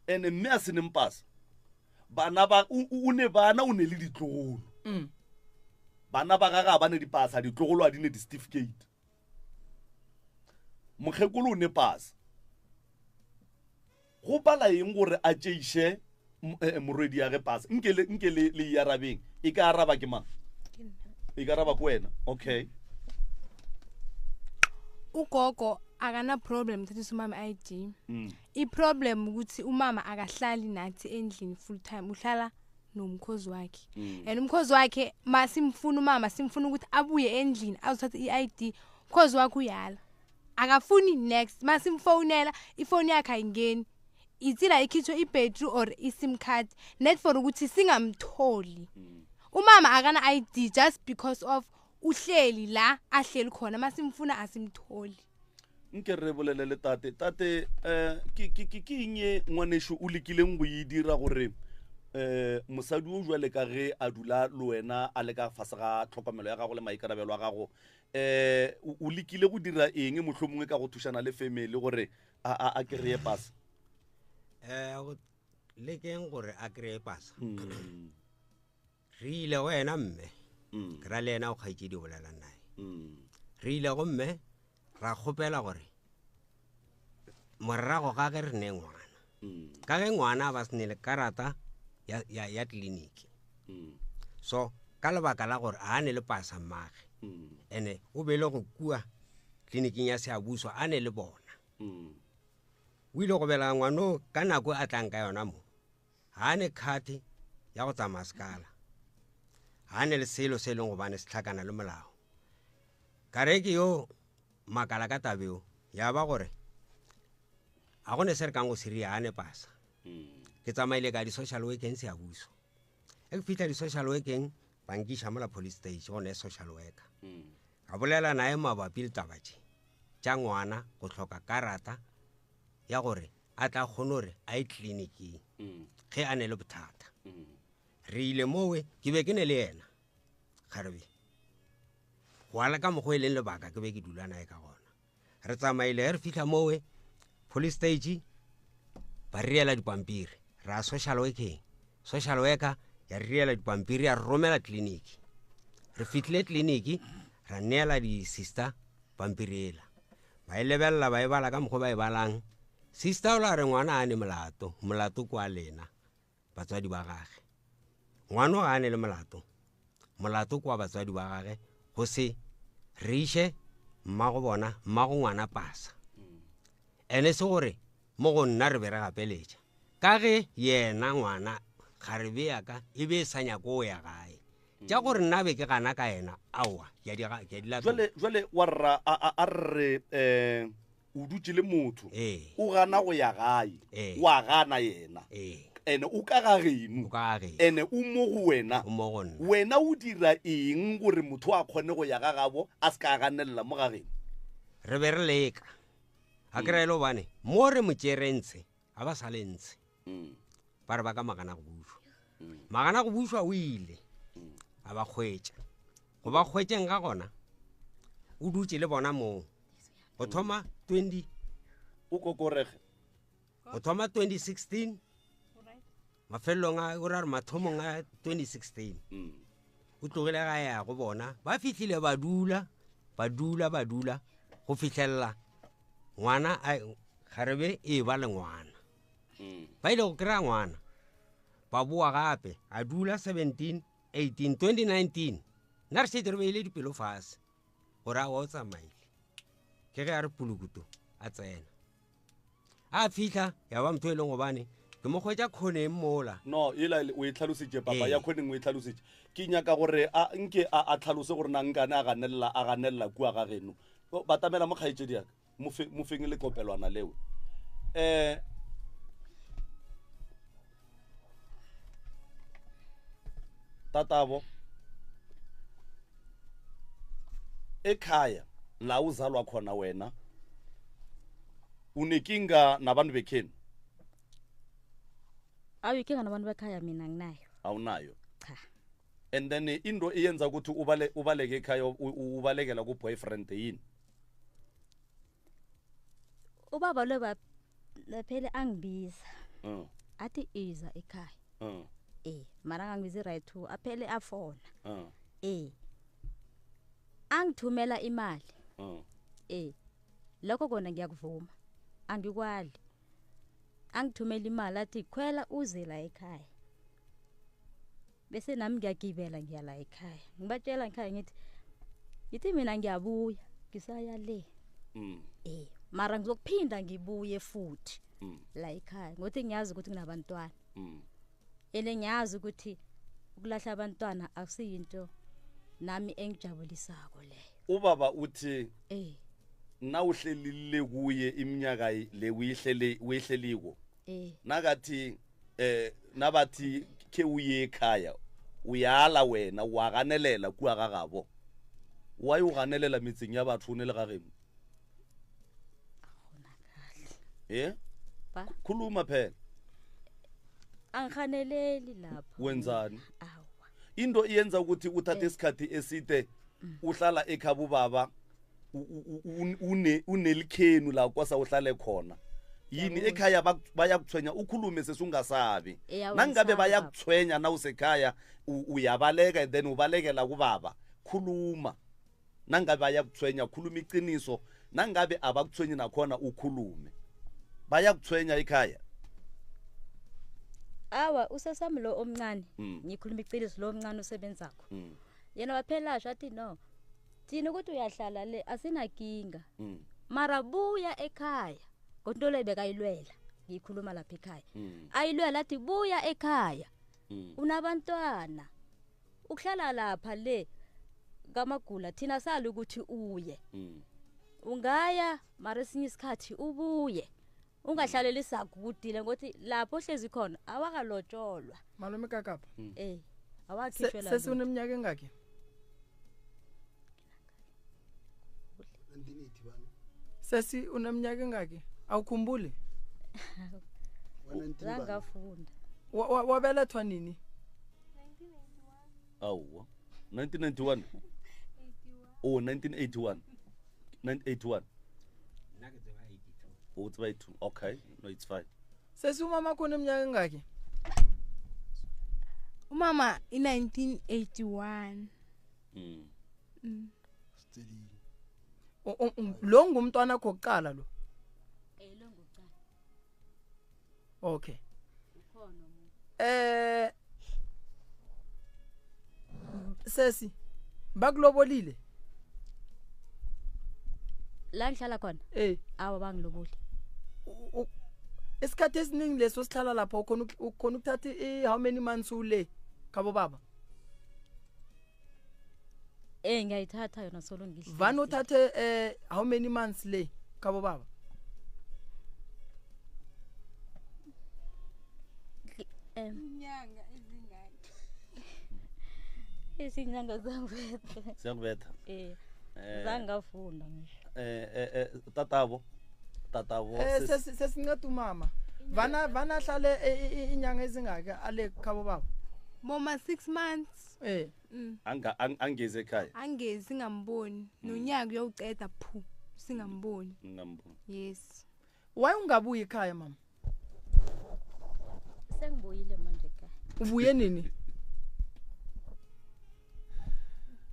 Ene mme a se neng pasa bana ba o ne bana o ne le ditlogolo. Bana ba gagwe ga ba ne dipasa, ditlogolo a di ne di-certificate. Mokgekolo o ne pasa. Go pala eng gore a tšeiše morwedi ya ge pasa? Nke le, nke le, le iarabeng. E ka araba ke mang? E ka araba ke wena. Okay. Ugogo akana problem thathisa umama ID. I-problem ukuthi umama akahlali nathi endlini full time, uhlala nomkhozi wakhe. And umkhozi wakhe masimfuna umama, simfuna ukuthi abuye endlini azothatha i-ID. Umkhozi wakhe uyala. Akafuni next, masimfonela ifoni yakhe ayingeni. Itsila ikhitshwe i-battery or i-SIM card net for ukuthi singamtholi. Umama akana ID just because of uhleli la ahleli khona, masimfuna asimtholi. Nke re bolele le tate. Tate, ke, ke, ke, ke eng e ngwanešu o lekileng go e dira gore, mosadi o jwale ka ge a dula le wena a le ka fase ga tlhokomelo ya gago le maikarabelo a gago, o lekile go dira eng mohlomongwe ka go thušana le family gore a, a, a kry-e pasa? Go lekeng gore a kry-e pasa. Re ile go yena mme. Ke ra le yena o kgaetšedi o bolelang nae. Re ile go mme ra kgopela gore morago ga ge re ne ngwana, ka ge ngwana ba se ne le karata ya, ya, ya tleliniki. So ka lebaka la gore a ne le pasa mmage, ene o be le go kua tleliniking ya Seabuswa a ne le bona. O ile go belega ngwano ka nako a tlang ka yona mo, ga a ne card ya go tsamaya sekala, ga a ne le selo se e leng gobane se hlakana le molao. Ka re ke yo makala ka tabeo ya ba gore a go ne se re kang go se ria, a ne pasa. Ke tsamaile ka di-social workeng Seabuswa. E ke fihla di-social workeng ba nkiša mola police station go ne social worker. Ka bolela naye mabapi le taba tše tša ngwana go hloka karata ya gore a tla kgone gore a ye tleliniking ge a ne le bothata. Re ile mowe, ke be ke ne le yena kgarebe go ala ka mokgwa e leng lebaka ke be ke dula naye ka gona. Re tsamaile ge re fihla mowe police stage ba re riela dipampiri, ra social working, social worker ya re riela dipampiri ya re romela tleliniki. Re fihlile tleliniki ra neela di-sister pampiri ela, ba e lebelela ba e bala ka mokgwa ba e balang. Sister o la re ngwana a ne molato, molato kwa lena batswadi ba gage. Ngwana ga a ne le molato, molato kwa batswadi ba gage go se re iše mmago bona, mmago ngwana pasa. Ene se gore mo go nna re be re gapeletša ka ge yena ngwana kgarebe ya ka e be e sa nyako go ya gae. Tša gore nna be ke gana ka yena, aowa, ke a di ga-, ke a di latola. Jwale, jwale wa rra, a, a, a re, o dutše le motho, o gana go ya gae, wa gana yena, ene o ka ga geno, O ka ga geno. ene o mo go wena. O mo go nna. Wena o dira eng gore motho a kgone go ya ga gabo a se ka a ganelela mo ga geno? Re be re leka. A ke ra e le gobane mo re mo tšere ntshe, a ba sa le ntshe. Ba re ba ka magana go bušwa. Magana go bušwa o ile a ba kgwetša. Go ba kgwetšeng ga gona o dutše le bona moo go thoma 20 O kokorege. Go thoma 2016 mafelelong a, o ra re mathomong a 2016. O tlogile ga ya go bona, ba fihlile ba dula, ba dula, ba dula go fihlelela ngwana a kgarebe e ba le ngwana. Ba ile go kry-a ngwana, ba boa gape, a dula 17, 18, 2019. Nna re šetše re beile dipelo fase gore aowa o tsamaile. Ke ge a re pulukuto a tsena. A fihla ya ba motho e leng gobane ke mo hwetša khoneng mola. No, ela o e tlhalositše papa, ya khoneng o e tlhalositše. Ke nyaka gore a nke a a tlhalose gore na nkane a ganelela a ganelela kua ga geno. Batamela mo kgaetšedi ya ka, mo fe mo feng lekopelwana leo. Eh Tatabo ekhaya la uzalwa khona wena unekinga nabantu bekhenu? Awu, inkinga nabantu bekhaya mina nginayo. Awunayo? Cha. And then into eyenza ukuthi ubale ubaleke ekhaya ubalekela ku-boyfriend yini? Ubaba lo laphele angibiza. Athi iza ekhaya. Mara angangibizi right two, aphele afona. Angithumela imali. Lokho kona ngiyakuvuma. Angikwali. Angithumela imali athi khwela uze la ekhaya. Bese nami ngiyagibela ngiya la ekhaya. Ngibatshela ekhaya ngithi ngithi mina ngiyabuya ngisaya le. Mara ngizokuphinda ngibuye futhi la ekhaya ngokuthi ngiyazi ukuthi nginabantwana. Ene ngiyazi ukuthi ukulahla abantwana akusiyinto nami engijabulisako leyo. Ubaba uthi nawuhlelile kuye iminyaka le uyihlele uyihleliko. Nakathi nabathi ke uye ekhaya uyala wena waganelela kua ga gabo. Wa o ganelela metseng ya batho o ne le ga geno? Ba? Khuluma phela. Angihaneleli lapho. Wenzani? Awa. Into iyenza ukuthi uthathe isikhathi eside uhlala ekhabo baba unelikhenu la kwasa uhlale khona. Yini ekhaya bayakuthwenya ukhulume sesungasabi. Nangabe bayakuthwenya nawusekhaya uyabaleka and then ubalekela kubaba. Khuluma. Nangabe bayakuthwenya khuluma iqiniso, nangabe abakuthwenyi nakhona ukhulume. Bayakuthwenya ekhaya. Awa usesami lo omncane. Ngikhuluma iqiniso lo omncane osebenzakho. Yena waphela asho athi no. Thina ukuthi uyahlala le asinakinga. Mara buya ekhaya. Kodwa le bekayilwela. Ngikhuluma lapha ekhaya. Ayilwela athi buya ekhaya. Unabantwana. Ukuhlala lapha le kaMagula thina sali ukuthi uye. Ungaya mara esinye isikhathi ubuye. Ungahlaleli sakudile ngothi lapho ohlezi khona awakalotsholwa. Malume Kakapa. Awakhishwe la. Sesuneminyaka engaki? Sesi uneminyaka engaki? Awukhumbuli? Zangafunda. Wabelethwa nini? Awu. 1991. Oh, 1981. 1981. Oh, it's by 2. Okay. No, it's fine. Sesi umama khona iminyaka engaki? Umama i 1981. Lo ngumntwana wakho wokuqala lo? Lo ngokuqala. Okay. Ukhona umuntu. Sesi bakulobolile? La ngihlala khona? Awa bangiloboli. Isikhathi esiningi leso sihlala lapha ukhona ukhona ukuthatha how many months ule khabo baba? Ngiyayithatha yona solo ngihlezi. Vane uthathe how many months le khabo baba? Inyanga ezingaki? Izinyanga zangibetha. Ziyakubetha. Zangafunda ngisho. Tatabo. Tatabo. Sesinceda umama. Vana vana hlale inyanga ezingaki ale khabo baba? Boma 6 months. Anga angeze ekhaya. Angezi singamboni. Nonyaka uyawuceda phu singamboni. Ngingamboni. Yes. Why ungabuyi ekhaya mama? Sengibuyile manje ekhaya. Ubuye nini?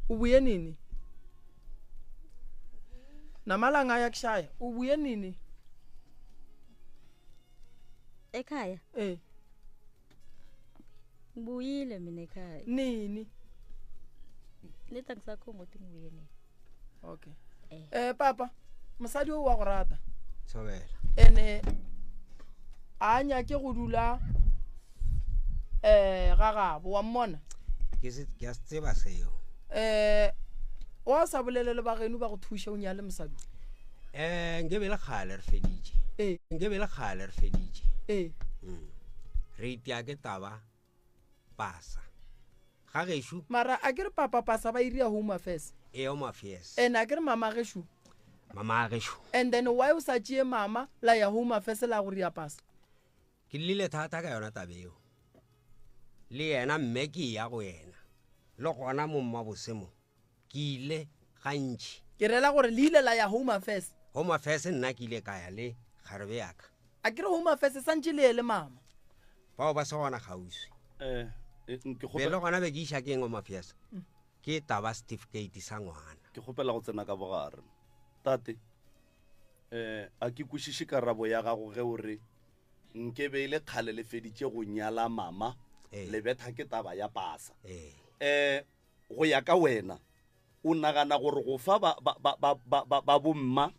Ubuye nini? Namalanga ayakushaya. Ubuye nini? Ekhaya? Eh. Ngibuyile mina ekhaya. Nini? Leta ngisakhomba ukuthi ngibuye nini. Okay. Eh, eh papa, mosadi o wa go rata. Thobela. Ene a nyake go dula eh ga gabo wa mmona. Ke se ke a se tseba seo. Eh wa sa bolele le bageno ba go thuša o nyale mosadi. Eh nke be le kgale re feditše. Eh nke be le kgale re feditše. Eh. Re itia ke taba pasa. Ga gešo. Mara a ke re papa pasa ba iria home affairs. E home affairs. And a ke re mama gešo. Mama gešo. And then why o sa tšee mama la ya home affairs la go ria pasa? Ke llile thata ka yona taba eo. Le yena mme ke ya go yena. Le gona mo mmabose mo ke ile gantši. Ke rela gore le ile la ya home affairs. Home affairs nna ke ile ka ya le kgarebe ya ka. A ke re home affairs santše le ye le mama. Bao ba se gona kgauswi. Eh, eh, ke Be le gona be ke iša keng home affairs? Ke taba certificate sa ngwana. Ke kgopela go tsena ka bogare. Tate, eh, a ke kwešiše karabo ya gago ge o re nke be e le kgale le feditše go nyala mama, le betha ke taba ya pasa. Eh, go ya ka wena, o nagana gore go fa ba, ba, ba, ba, ba, ba, ba bomma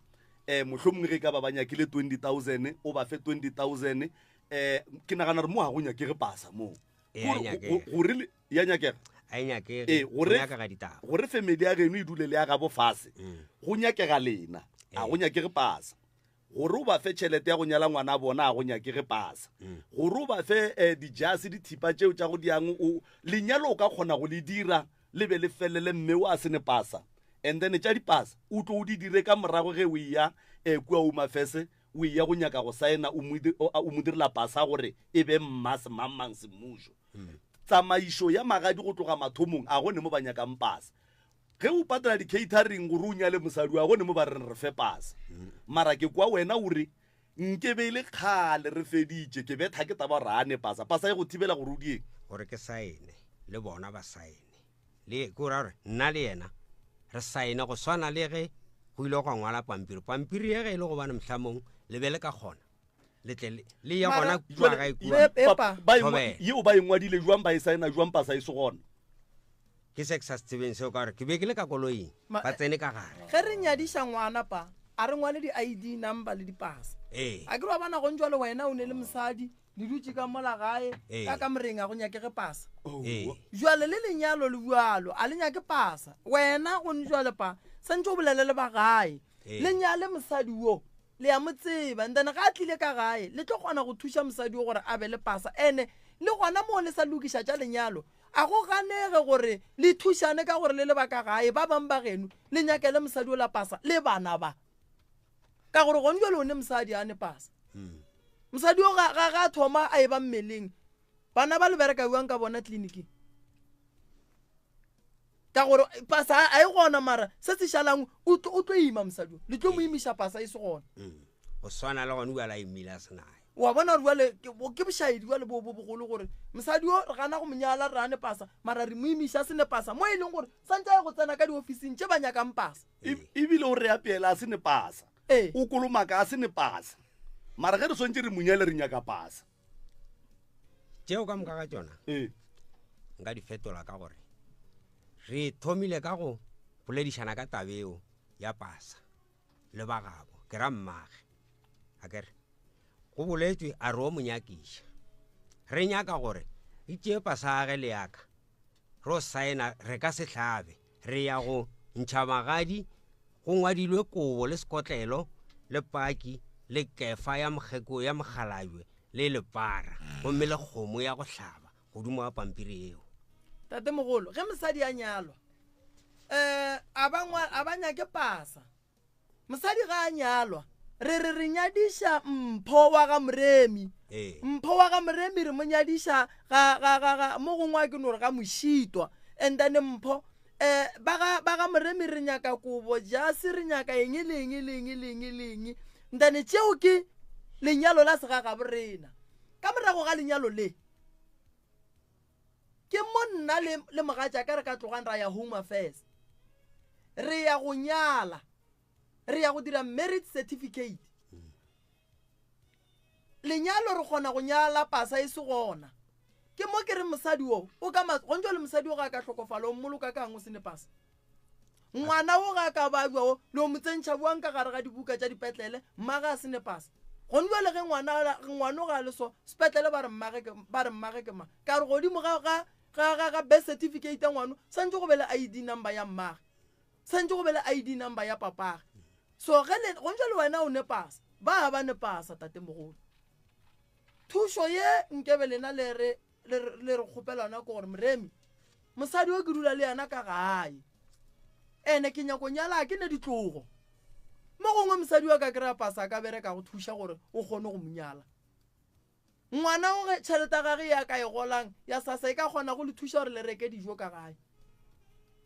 eh mohlomongwe ge e ka ba ba nyakile 20000 o ba fe 20000 eh ke nagana gore mo ga go nyakege pasa moo. Ee, a e nyakege. Gore le- ya nyakega? A e nyakege. Ee, Go gore nyakega ditaba. gore family ya geno e dule le ya gabo fase, go nyakega lena, a go nyakege pasa. Gore o ba fe tšhelete ya go nyala ngwana a bona, a go nyakege pasa. Gore o ba fe eh, dijase, dithipa tšeo tša go diang, o, lenyalo o ka kgona go le dira le be le felele mme o a se ne pasa. And then tša dipasa o tlo o di dire ka morago ge o eya eh, kua Home Affairs, o eya go nyaka go saena o mo di-, o, o mo direla pasa gore e be mma semangmang semmušo. Tsamaišo ya magadi go tloga mathomong a go ne mo ba nyakang pasa. Ge o patela di-catering gore o nyale mosadi wa gone mo ba reng re fe pasa. Mara ke kwa wena o re nke be e le kgale re feditše, ke betha ke taba gore a ne pasa. Pasa e go thibela gore o dieng? Gore ke saene le bona ba saene. Le ke ra gore nna le yena re saene go swana le ge go ile gwa ngwala pampiri. Pampiri ye ge e le gobane mohlamong le be le ka kgona le tle le le ye Mara- gona kua gae kua. Be- epa. Ba e ngwa- Thobela. yeo ba e ngwadile jwang, ba e saena jwang pasa e se gona? Ke se ke sa se tsebeng seo, ka gore ke be ke le ka koloing, ba tsene ka gare. Ge re nyadiša ngwana pa, a re ngwale di-I_D number le dipasa. Ee. A ke re wa bona gong jwale wena o ne le mosadi, le dutše ka mola gae, Ee. ka kamoreng a go nyakege pasa. Ee. Jwale le lenyalo le bjalo, a le nyake pasa. Wena gong jwale pa, santše o bolele le ba gae, Ee. le nyale mosadi wo, le ya mo tseba. And then ga a tlile ka gae, le tlo kgona go thuša mosadi wo gore a be le pasa. Ene le gona moo le sa lokiša tša lenyalo, A go ganege gore le thušane ka gore le le ba ka gae, ba bang ba geno, le nyakele mosadi ola pasa le bana ba. Ka gore gone jwale o ne mosadi a ne pasa. Mosadi o ga, ga, ga a thoma a e ba mmeleng, bana ba le bereka bjang ka bona tleliniking? Ka gore pasa a e gona, mara se se šalang o tlo, o tlo ima mosadi o, le tlo mo imiša pasa e se gona. Go swana le gone bjale a imile a se nayo. Wa bona gore bjale ke, bo, ke bošaedi bjale bo, bo bogolo gore mosadi o re gana go mo nyala, re gane pasa, mara re mo imiša a se ne pasa, mo e leng gore santse a ye go tsena ka diofising tše ba nyakang pasa. Ebile o re apeela a se ne pasa. Ee. O kolomaka a se ne pasa. Mara ge re swantše re mo nyale re nyaka pasa. Tšeo ka moka ga tšona Ee. nka di fetola ka gore re thomile ka go boledišana ka tabeo ya pasa le ba gabo, ke ra mmage. A ke re go boletšwe a re o mo nyakiša, re nyaka gore e tšee pasa ya ge le yaka ro saena, re ka se hlabe, re ya go ntšha magadi, go ngwadilwe kobo le sekotlelo le paki le kefa ya mokgeko ya mokgalabje le lepara gomme le kgomo ya go hlaba godimo ga pampiri eo. Tatemogolo, ge mosadi a nyalwa, um a ba ngwa, a ba nyake pasa. Mosadi ga a nyalwa, re re re nyadiša Mpho wa ga Moremi. Ee. Mpho wa ga Moremi re mo nyadiša ga, ga, ga, ga, mo gongwe a ke no re ga Mošitwa. And then Mpho, eh, ba ga, ba ga Moremi re nyaka kobo, jase, re nyaka eng le eng le eng le eng le eng. And then tšeo ke lenyalo la segagabo rena. Ka morago ga lenyalo le, ke mo nna le, le mogatšaka re ka tlogang ra ya Home Affairs. ya go nyala re ya go dira marriage certificate lenyalo re kgona go nyala pasa e se gona ke mo ke re mosadi o o ka gontšwa le mosadi o ga a ka hlokofala o mmoloka kang o se ne pasa ngwana o ga a ka babja o le o mo tsentšha boang ka gare ga dibuka tša dipetlele mma ga a se ne pasa gone jale ge ngwana ngwana o ga a le so sepetlele ba re mmage ba re mmage ke ma ka re godimo ga ga ga ga ga birth certificate ya ngwano santse go be le id number ya mmage santse go be le id number ya papage so ge le gone jale wena o ne pasa ba ba ne pasa tatemogolo thušo ye nkebe lena le re le re kgopela yona ke gore moremi mosadi o ke dula le yena ka gae ene ke nyako nyala ke ne ditlogo mo gongwe mosadi wa ka kry-a pasa a ka bereka go thuša gore o kgone go mo nyala ngwana o ge tšhelete ya gage ya ka e golang ya sasa e ka kgona go le thuša gore le reke dijo ka gae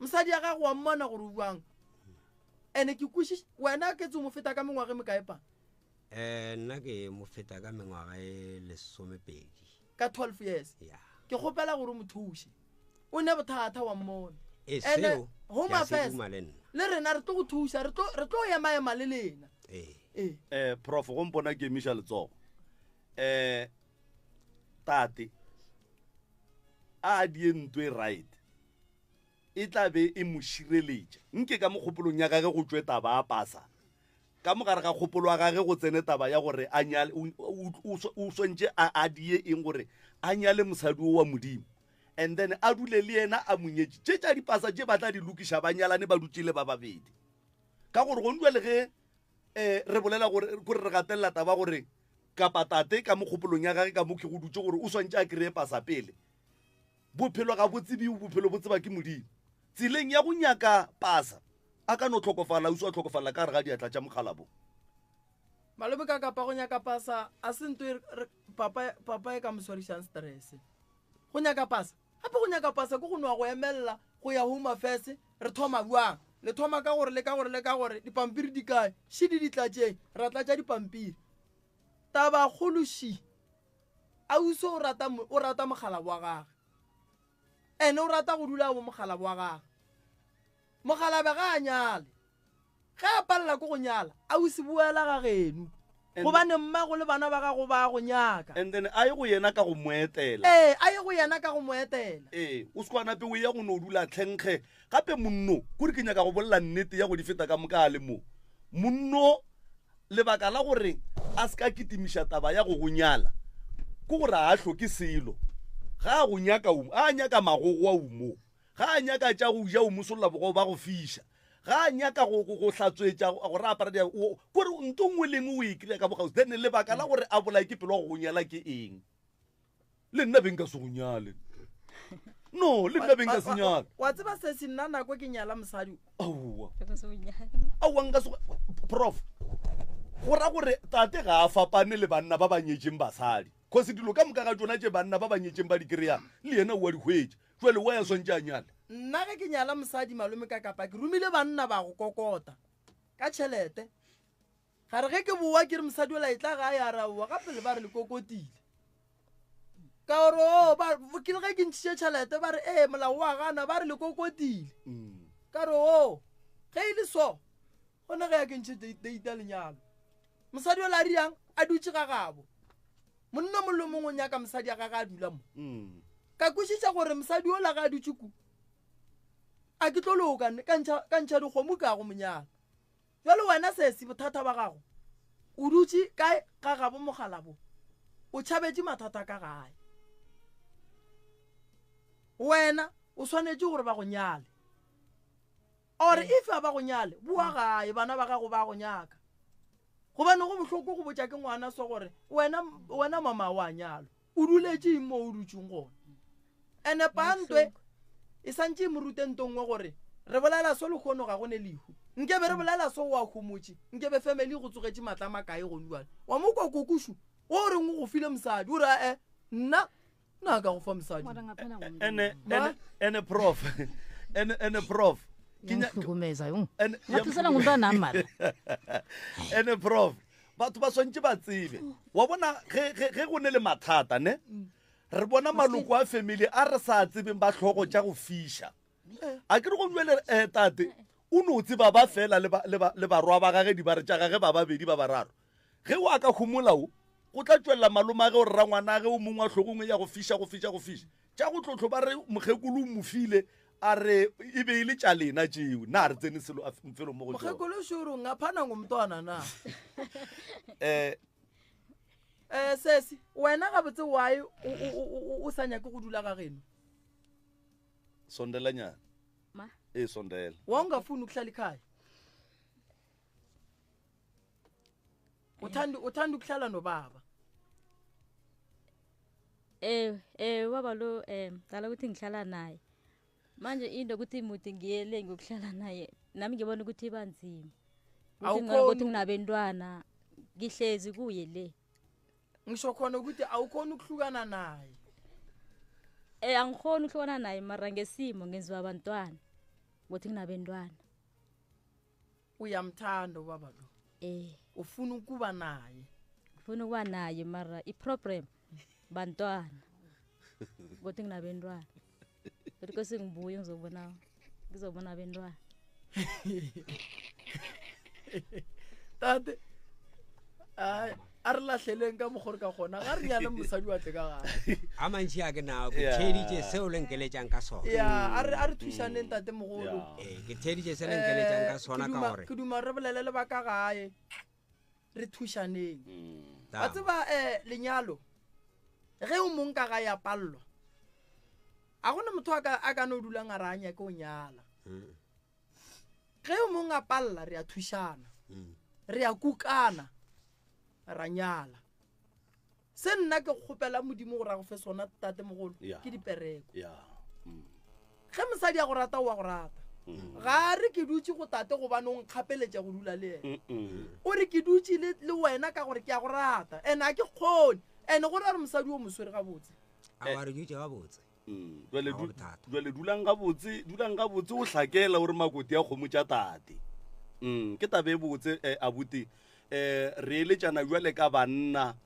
mosadi ya gago wa mmona gore o jwang ene ke kwešiš wena ke tse mo feta ka mengwaga e mekae pa um nna ke mo feta ka mengwaga e lesomepedi ka 12 years ya ke kgopela gore o mo thuše o ne bothata wa mmona e Ene, seo Home ke a se Affairs duma le nna le rena re tlo go thuša re tlo re tlo emaema le lena ee ee um prof go mpona ke emiša letsogo um tate a die ntwe right e tla be e mo šireletša nke ka mo kgopolong ya gage go tšwe taba a pasa ka mo gare ga kgopolo ya gage go tsene taba ya gore a nyale o swantše a a die eng gore a nyale mosadi o wa modimo and then a dule le yena a monyetše tše tša dipasa tše ba tla di lokiša ba nyalane ba dutše le ba babedi ka gore go le ge um re bolela gore kore re gatelela taba gore kapa tate ka mo kgopolong ya gage ka mo ke go dutše gore o swantše a kry-e pasa pele Bophelo ga bo tsebiwe, bophelo bo tseba ke Modimo. Tseleng ya go nyaka pasa, a ka no hlokofala, ausi wa hlokofala ka gare ga diatla tša mokgalabo. Malome ka kapa go nyaka pasa a se nto e papa papa e ka mo swarišang stress. Go nyaka pasa gape go nyaka pasa ke go nwa go emelela go ya home affairs re thoma bjang le thoma ka gore le ka gore le ka gore dipampiri di kae šidi di tlatšeng ra tlatša dipampiri tabakgolo ši Ausi o rata o rata mogalabo wa gage. Ene o rata go dula bo mogalabo wa gage. Mogalabe ga a nyale. Ge a palela ke go nyala, ausi boela ga geno. Gobane mmago le bana ba gago ba go nyaka. And then a ye go yena ka go mo etela. Ee, a ye go yena ka go mo etela. Ee, o se kwa nape o ya go no dula tlhenkge. Gape monno, kore ke nyaka go bolela nnete ya go di feta ka moka a le mo. Monno Lebaka la gore a se ka kitimiša taba ya go go nyala ke gore a hloke selo. Ga a go nyaka o, a nyaka magogo a o mo. Ga a nyaka tša go ja o mo solla bogobe ba go fiša. Ga a nyaka go, go, go hlatswetša gore a apara dia, o, kore nto nngwe le nngwe o e kry-a ka bogausi. Then lebaka la gore a bolaye ke pelo ya go go nyala ke eng? Le nna be nka se go nyale. No, le nna be nka se nyale. Wa tseba sesi nna nako ke nyala mosadi. Aowa. Aowa nka se prof. Go ra gore tate ga a fapane le banna ba ba nyetšeng basadi. Cause dilo ka moka ga tšona tše banna ba ba nyetšeng ba di kry-ang le yena o a di hwetša. Jwale wa ya swantše a nyale. Nna ge ke nyala mosadi malome ka kapa ke romile banna ba go kokota ka tšhelete. Ga re ge ke boa ke re mosadi ola e tla gae a re aowa ga pele ba re le kokotile. Ka gore o ba ke le ge ke ntšhitše tšhelete ba re ee molao wa gana ba re le kokotile. Ka re o ge e le so gona ge ya ke ntšhe date ya lenyalo. Mosadi ola a riang a dutše ga gabo. Monna mongwe le mongwe o nyaka mosadi ya gage a dula mo. Ka kwešiša gore mosadi ola ga a dutše ku a ke tlo loka ka ntšha dikgomo ka go monyala. Bjale wena sesi, bothata ba gago, o dutše kae ga gabo mogalabo? O tšhabetše mathata ka gae. Wena o swanetše gore ba go nyale. Or if a ba go nyale, boa gae, bana ba gago ba go nyaka. Gobane go bohloko go botša ke ngwana so gore wena wena mama wa nyalwa. O duletše eng mo o dutšeng gona? Ene pantwe e santše e mo rute nto nngwe gore re bolela so lehono ga go ne lehu. Nke be re bolela so wa homotše, nke be family go tsogetše matla makae gone jwale. Wa mo kwa kokušu wo o reng o go file mosadi, o re ae nna nna ka go fa mosadi. Ene ene ene prof. Ene ene prof. Ke nya hlokomeza yo. Ngaphisela ngumntwana mara. Ene prof. Batho ba swantše ba tsebe. Wa bona ge ge ge go ne le mathata ne? Re bona maloko a family a re sa tsebeng ba hlogo tša go fiša. A ke re go bjale eh, tate. O no tseba ba fela le ba, le ba, le barwa ba gage dibare tša gage ba babedi ba bararo. Ge o a ka homola o, go tla tšwelela malomage o rrangwanage o mongwe wa hlogong ya go fiša, go fiša, go fiša. Tša go tlotlo ba re mokgekolo o mo file, a re e be e le tša lena tšeo. Na re tsene selo a felo mo go tšona. Mokgekolo šoro ngaphana ngomntwana na? Eh, Eh, sesi, wena gabotse why o, o, o, o, o sa nyake go dula ga geno? Sondelanyana. Ma? E sondela. Wawungafuni ukuhlala ekhaya? Uthanda uthanda ukuhlala nobaba. Eh eh baba lo eh qala ukuthi ngihlala naye. Manje into ukuthi muthi ngiyele ngokuhlala naye nami ngibona ukuthi ibanzima. Ukuthi ngibona ukuthi nginabentwana ngihlezi kuye le. Ngisho khona ukuthi awukhona ukuhlukana naye. Eh angikhoni ukuhlukana naye mara ngesimo ngenziwa abantwana. Ukuthi nginabentwana. Uyamthanda ubaba lo. Eh. Ufuna ukuba naye. Ufuna ukuba naye mara i-problem bantwana. Ukuthi nginabentwana. Kodwa kose ngibuye ngizobona ngizobona abentwana. Tate ai a re lahleleng ka mokgwa re ka gona ga re nyale mosadi wa tle ka gae a mantši a ke nao ke theeditše seo le nkeletšang ka sona ya a re a re thušaneng tate mogolo ee ke theeditše se le nkeletšang ka sona ka gore ke duma re bolele le ba ka gae re thušaneng wa tseba um lenyalo ge o mong ka gae a pallwa a gona motho a ka no dulang a re a nyake o nyala ge o mong a palla re a thušana re a kukana ra nyala se nna ke kgopela modimo gore a go fe sona tate mogolo ke dipereko ge mosadi a go rata o a go rata ga re ke dutse go tate gobane o nkgapeletša go dula le ena o re ke dutse le wena ka gore ke a go rata and a ke kgone and go ra re mosadi o moswere gabotse a wa re dutse gabotse Mm, jale dulang gabotse dulang gabotse o hlakela o re makoti ya kgomo tša tate mm, ke tabe e botse eh, abuti eh, re eletšana jale ka banna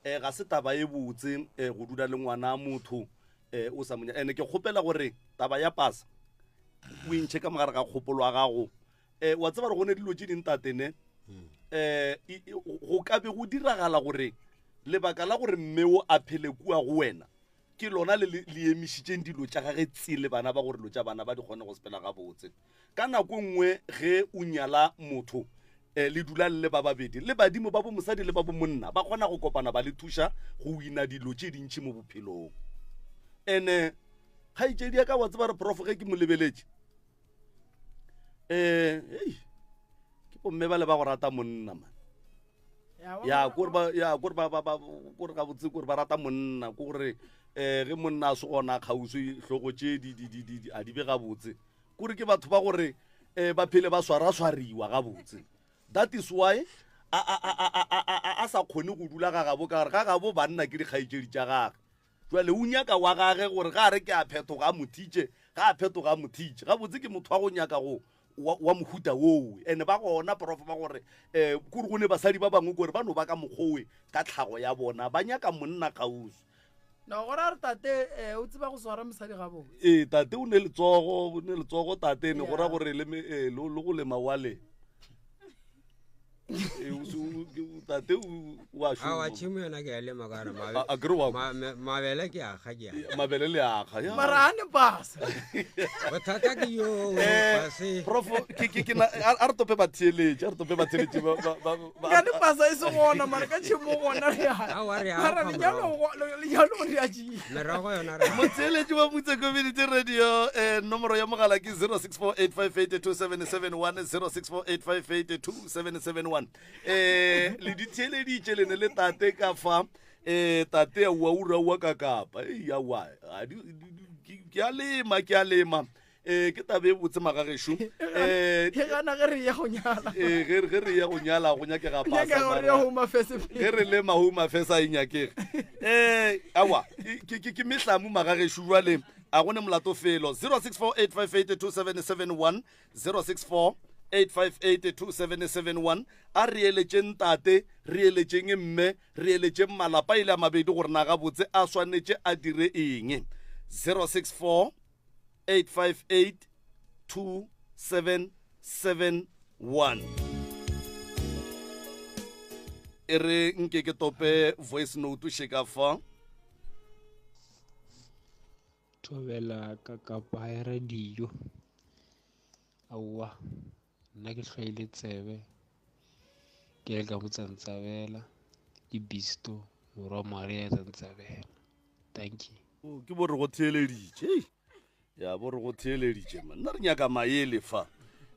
eh, ga se taba e botse eh, go dula le ngwana motho eh, o sa monya ene ke kgopela gore taba ya pasa o intšhe ka mogare ga kgopolo ya gago eh, wa tseba re go ne dilo tše ding tatene eh, go ka be go diragala gore lebaka la gore mme o a phele kua go wena Ke lona le le emišitšeng dilo tša gage tsi le bana ba gore dilo tša bana ba di kgone go sepela gabotse. Ka nako nngwe ge o nyala motho eh, le dula le le ba babedi le badimo ba bo mosadi le ba bo monna ba kgona go kopana ba le thuša go wina dilo tše dintši mo bophelong. Ene kgaetšedi ya ka wa tseba re prof ge ke mo lebeletše um ei ke bomme ba le ba go rata monna man ya kore ba ya kore ba ba kore ga botse kore ba rata monna kore eh ge monna a se gona kgauswi hlogo tše di di di di a di be gabotse kore ke batho ba gore eh ba phele ba swara swariwa gabotse that is why a a a a a a a sa kgone go dula ga gabo ka gore ga gabo banna ke dikgaetšedi tša gage Jwale o nyaka wa gage gore ga a re ke a phetoga a mo thitše, ga a phetoga a mo thitše. Gabotse ke motho wa go nyaka go wa, wa mohuta woo. Ene ba gona prof ba gore eh kore go ne basadi ba bangwe kore ba no ba ka mokgowe ka tlhago ya bona, ba nyaka monna kgauswi. No go ra re tate eh, o tseba go swara mosadi gabotse. Ee, tate o ne letsogo, o ne letsogo tate ne go ra gore le eh, le go lema wa lema. Eh, tate o a šoma tšhimo yona ke a lema ka gore a kere wa mabele ke aga ke a mabele le aga ya mara a ne pasa bothata ke yo eh, pase prof ke ke ke a re tope batheeletše a re tope batheeletše ba ba ba ka ne pasa e se gona mara ka tšhimo gona re a mara lenyalo lenyalo re a tšea merogo yona re motheeletši wa mutse community radio eh nomoro ya mogala ke 0648582771 0648582771 eh le di theeleditše le ne le tate ka fa eh tate ya ua ura ua ka kapa ei ya wa ke a lema ke a lema eh ke tabe e botse magagešo eh ke gana ge re ya go nyala eh ge ge re ya go nyala go nyakega pasa nyakega gore ya home affairs ge re le home affairs a e nyakege eh awa ke ke ke mehlamu magagešo jwale a gone molato felo 0648582771 0648582771 a re eletšeng tate re eletšeng mme re eletšeng malapa ile a mabedi gore na gabotse a swanetše a dire eng 064 858 2771. 71. E re nke ke tope voice note še ka fa. Thobela ka kapa ya radio. Aowa, nna ke hlwaile tsebe ke le ka mo Tsantsabela ke Bisto morwa Maria Tsantsabela. Thank you. Oh, ke bo re go theeleditše Ei, ya bo re go theeleditše man nna re nyaka maele fa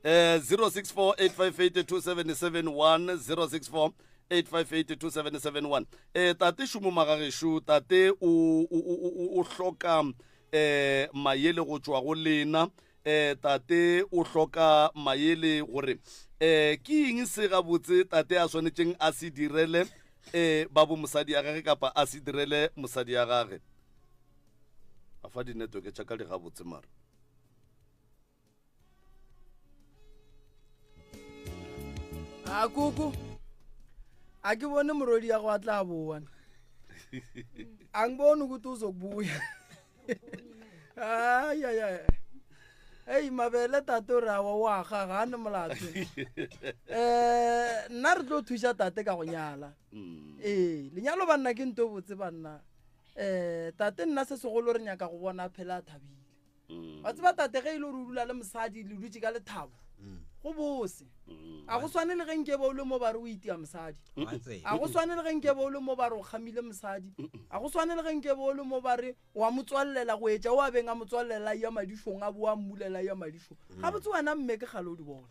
eh 0648582771 064 8582771 eh tate šomo magagešo tate o o o o hloka eh mayele go tšwa go lena eh tate o hloka mayele gore eh ke eng se gabotse tate a swanetšeng a se direle eh ba bo mosadi ya gage kapa a se direle mosadi ya gage a fa di-network tša ka di gabotse mara a koko a ke bone morodi ya go a tla boa angiboni ukuthi uzokubuya ayayay ei mabele tate o re awa wa ga ga ne molato um nna re tlo thuša tate ka go nyala mm. ee lenyalo banna ke nto botse banna um tate nna se segolo re nyaka go bona phela a thabile mm. wa tseba tate ge e le gore o dula le mosadi le dutse ka lethabo mm. go bose mm. a go swane le ge nke ba o le mo ba re o itia mosadi a go swane le ge nke ba o le mo ba re o kgamile mosadi a go swane le ge nke ba o le mo ba re wa mo tswallela go etša o a beng a mo tswallela ya madišong a boa mmulela ya madišong gabotse wena mme ke gale o di bona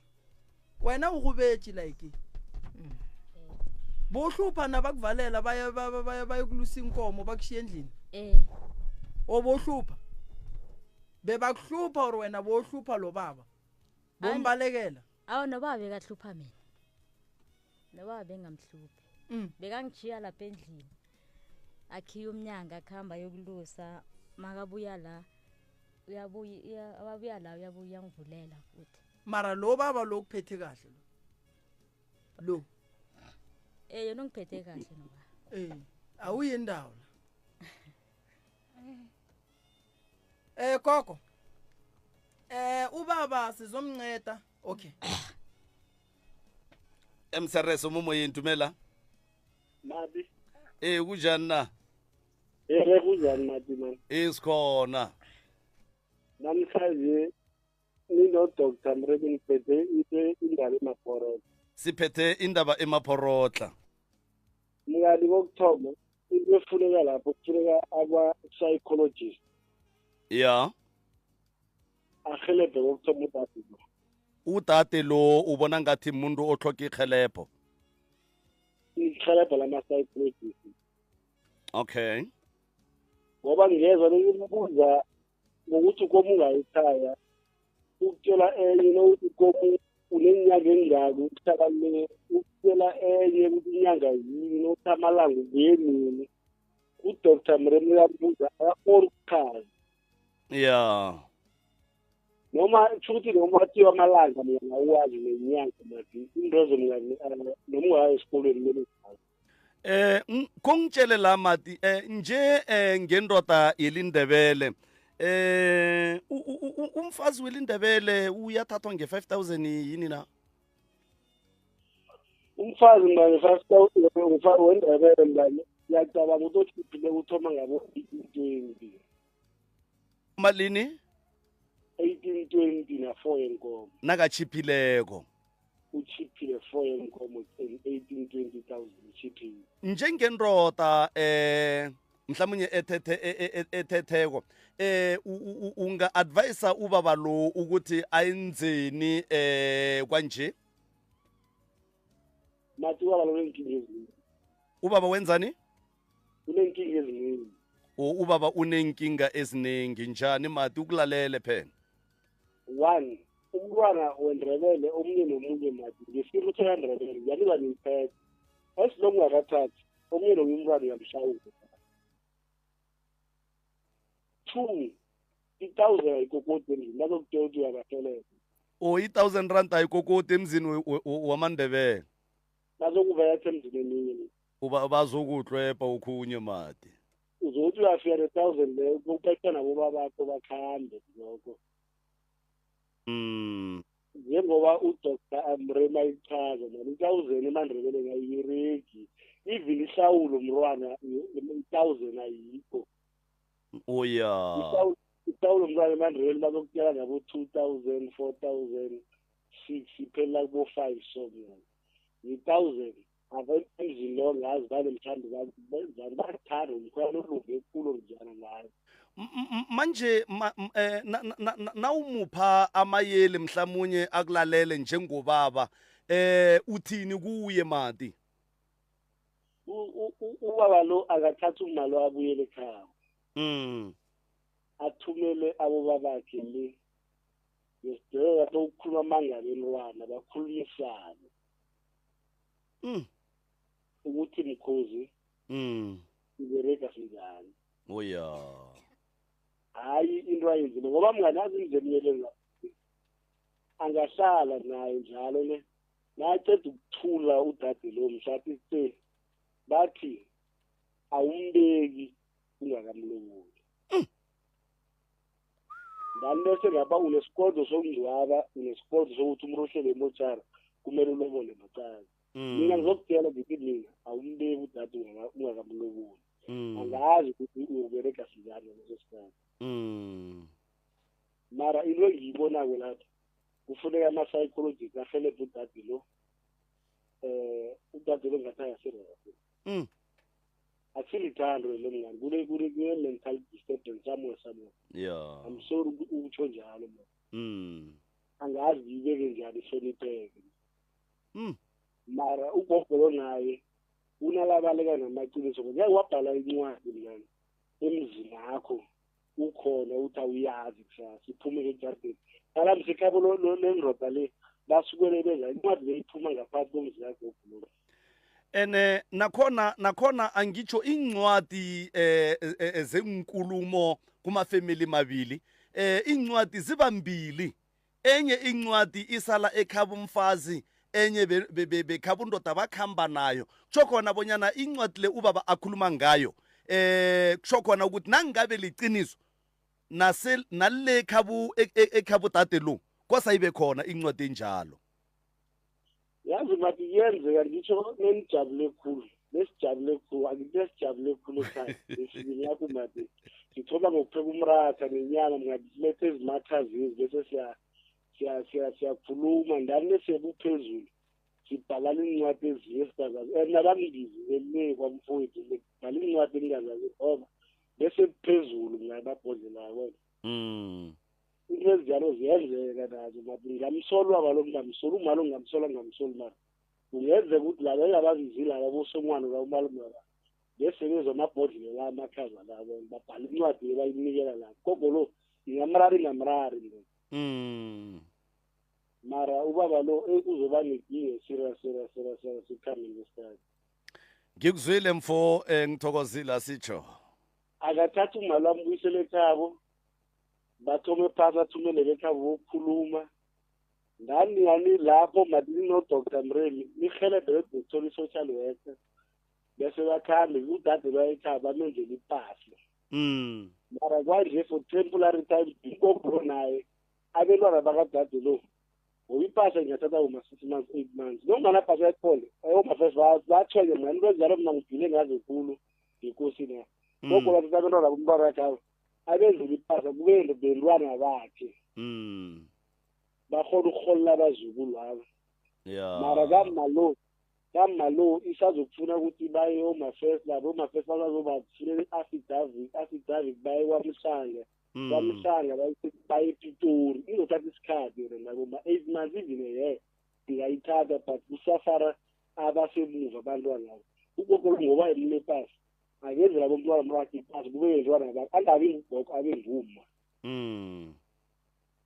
wena o gobetše like bohlupha ba kuvalela ba yokulusa inkomo bakushiya endlini eh. o bohlupha bebakuhlupha gore wena bohlupha lo baba bombalekela awu nobaba bekahlupha mina nobaba bengamhluphi mm. bekangijiya lapha endlini akhiye umnyanga akuhamba yokulusa makabuya la uyabuya ababuya la uyabuya uyangivulela futhi mara lo baba lo kuphethe kahle lo lo eh yena ungiphethe kahle noba eh awuyi indawo la eh koko eh ubaba sizomnceda okay msrs mo moyeng dumela Madi. ee kunjani na Ere kunjani Madi man? ee sikhona Namhlanje nino Dr. Mrebe ngiphethe into indaba emaphorotla. Siphethe indaba emaphorotla. Mngani kokuthoma into efuneka lapho kufuneka aba-psychologist. Ya. Arhelebhe kokuthoma udade lo. Udade lo ubona ngathi umuntu otlhoga irhelebho. Irhelebho lama-psychologist. Okay. Ngoba ngiyezwa ngimbuza ngokuthi ukomu ungayikhaya ukutshela enye nokuthi ukomu uneminyaka engaki ukuhlala le ukutshela enye ukuthi inyanga yini nokuthi amalanga ubuye nini udr mremi uyambuza akakghoni ukuchaza ya noma kusho ukuthi noma athiwa amalanga mina uwazi nenyanga mati into zomngani eh, noma ungaya esikolweni kumele uzazi Eh kongitshele la mati eh nje eh ngendoda yelindebele eh umfazi welindebele uyathathwa nge-5000 yini na umfazi mngani 5000 wendebele mngani ngiyacabanga ukuthi othiphile uthoma ngabo 1820 malini 1820 na-4 yenkomo nakachiphileko uchiphile 4 yenkomo 18 20000 uchiphile njengendoda eh mhlawumnye ethethe e, e, e, ethetheko eh unga advise ubaba lo ukuthi ayenzeni eh kwanje mathi ubaba lo unenkinga eziningi ubaba wenzani unenkinga eziningi ubaba unenkinga eziningi njani mati ukulalele phela one umntwana wendrebele omunye nomunye mati ngesintu sekandrebele ngiyaniba niyiphethe esilongu ungakathathi omunye nomunye umntwana uyamshawula two i-thousand ayikokoti emzini bazokutshela ukuthi uyabaheleza o i-thousand rand ayikokoti emzini wamandebele bazokuvetha emzini eminye uba bazokutlwebha okhunye mati uzokuthi uyafika ne-thousand leyo kuphetha nabobabakho bakhambe lokho mm. Njengoba uDr Mrema ichaza mani, i-thousand emaNdebeleni ayiberegi, even ihlawulo mntwana i-thousand ayikho. Oya. Ihlawulo mntwana emaNdebeleni bazokutshela ngabo 2000, 4000, 6, iphelela kubo 5. So mntwana, yi-thousand ava emzini lo ngazi banemthando benzani, bakuthanda umkhwela olunge khulu njana ngayo. Manje nawumupha amayeli mhlamunye akulalele njengobaba, uthini kuye mati? Ubaba lo akathatha umalo abuyele ekhaya. Athumele abobabakhe le ngesidweka ukukhuluma amangabelwana, bakhulumisane. Ukuthi mkhozi iberega sinjani. Oya. Hayi, into ayenzile ngoba mngani azi indlela angahlala naye njalo ne naceda ukuthula udade lo mhlathi se bathi awumbeki ungakamloboli. Ndani bese ngapha unesikodlo sokungcwaba, unesikodlo sokuthi umuntu ohlele emotshara kumele ulobole macala. Mina ngizokutshela ngithi mina awumbeki udade ungakamloboli. Angazi ukuthi uyoberega sinjani ngaleso sikhathi. Mara into engiyibonako lapha, kufuneka ama-psychologist ahelebhe udade lo. Udade lo ngathi akasirehe. Akusilithando lelo mngani, kune-mental disturbance somewhere somewhere. I'm sorry ukutsho njalo man. Angazi ngiyibeke njani ihlonipheke. Mara ugogo lo naye unalabaleka namaqiniso, ngeke wabhala incwadi mngani emzini akho ukhona uthi awuyazi kusasa iphume ngejardini kala msekhabo lendoda le basukele beza incwadi le iphuma ngaphakathi komzi kagogo lo. Ene nakhona angitsho incwadi zenkulumo kumafemeli mabili, incwadi ziba mbili, enye incwadi isala ekhaba umfazi, enye bekhaba undoda bakhamba nayo. Kusho khona bonyana incwadi le ubaba akhuluma ngayo, kusho khona ukuthi nangabe liqiniso nase nale khabu ekhabo dade lo kosayibe khona incwadi enjalo. Yazi mathi kuyenzeka, ngitsho nenijabule khulu, nesijabule khulu, angithi nesijabule khulu ekhaya esibili lapho mathi sithoma ngokupheka umratha nenyama mngathi silethe ezimakhazini bese siyakhuluma ndani nesebuphezulu sibhalana incwadi ezinye esingazazi and nabangibizile le kwamfowethu bhala incwadi engingazazi ngoba bese kuphezulu mngani babhodlela wena. Into ezinjalo ziyenzeka nazo mathi ngingamsolwa balo, ngingamsoli umalo, ngingamsola, ngingamsoli, mara kungenzeka ukuthi laba engababizile laba bosomwana la umalume laba bese bezwa amabhodlela la amakhaza labo babhala incwadi le bayinikela la gogo lo, ingamrari ingamrari mina. Mara ubaba lo uzoba nenkinga serious serious serious serious ekuhambeni kwesikhathi. Ngikuzwile mfo, ngithokozile asitsho. Akathatha umali ambuyisele ekhabo, bathome phasi, athumele bekhabo bokukhuluma ngani ngani lapho mathi nino-Dr Mremi nihelebhe bekuthola i-social worker bese bakhambe udade bayekhaya bamenzele ipahla. Mara kwanje for temporary time ugogo naye abelwana bakadade lo ngoba ipahla ingathatha kuma-6 months, 8 months nonganapahla yakhona ayomafes bathweke mngani into ezinjalo. Mna ngidile ngazo khulu ngekosi na gogo bathatha abentwana bomntwana wakhe abo abenzele ipahla kube bentwana bakhe. Bakhona ukurholela abazukulu abo. Mara kamma lo isazokufuna ukuthi baye home affairs labo, home affairs bazazobafunela i-affidavit, affidavit baye kwaMhlanga. KwaMhlanga baye ePitori, izothatha isikhathi yona nabo ma-8 months, even a year ingayithatha, but kusafara abasemuva abantwana labo. Ugogo lo ngoba yena ipasi akenzela bomntwana wakhe ipasi kube yentwana bakhe, angabi ngugogo abe ngumma.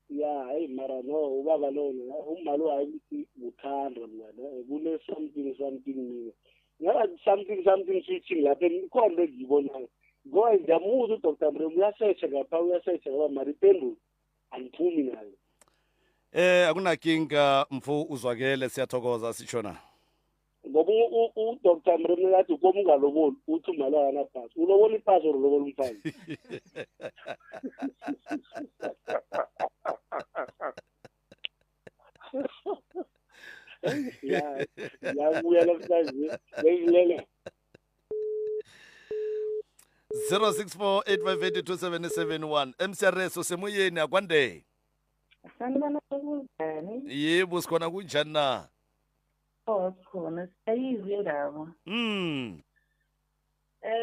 Ya, hey, mara no ubaba lona umma lo hayi ukuthi uthanda mngani, kune something something, mina ngaba something something switching lapha ikhona into engiyibonayo ngoba ngiyamuzwa uDr Mrem uyasetsha ngapha, uyasetsha ngapha, mara ipendulo angiphumi nayo. Akunakinga mfo, uzwakele, siyathokoza sitshona. Ngoba uDr Mrem kathi ukoba ungaloboli uthi umalo akanapasi, ulobola ipasi or ulobola umfazi? Ya, ngiyabuya namhlanje bengilele. 0648582771 mcrs usemoyeni akwande. Sanibona, kunjani? Yebo, sikhona, kunjani na? Oh, sikhona, siyayizwa indaba.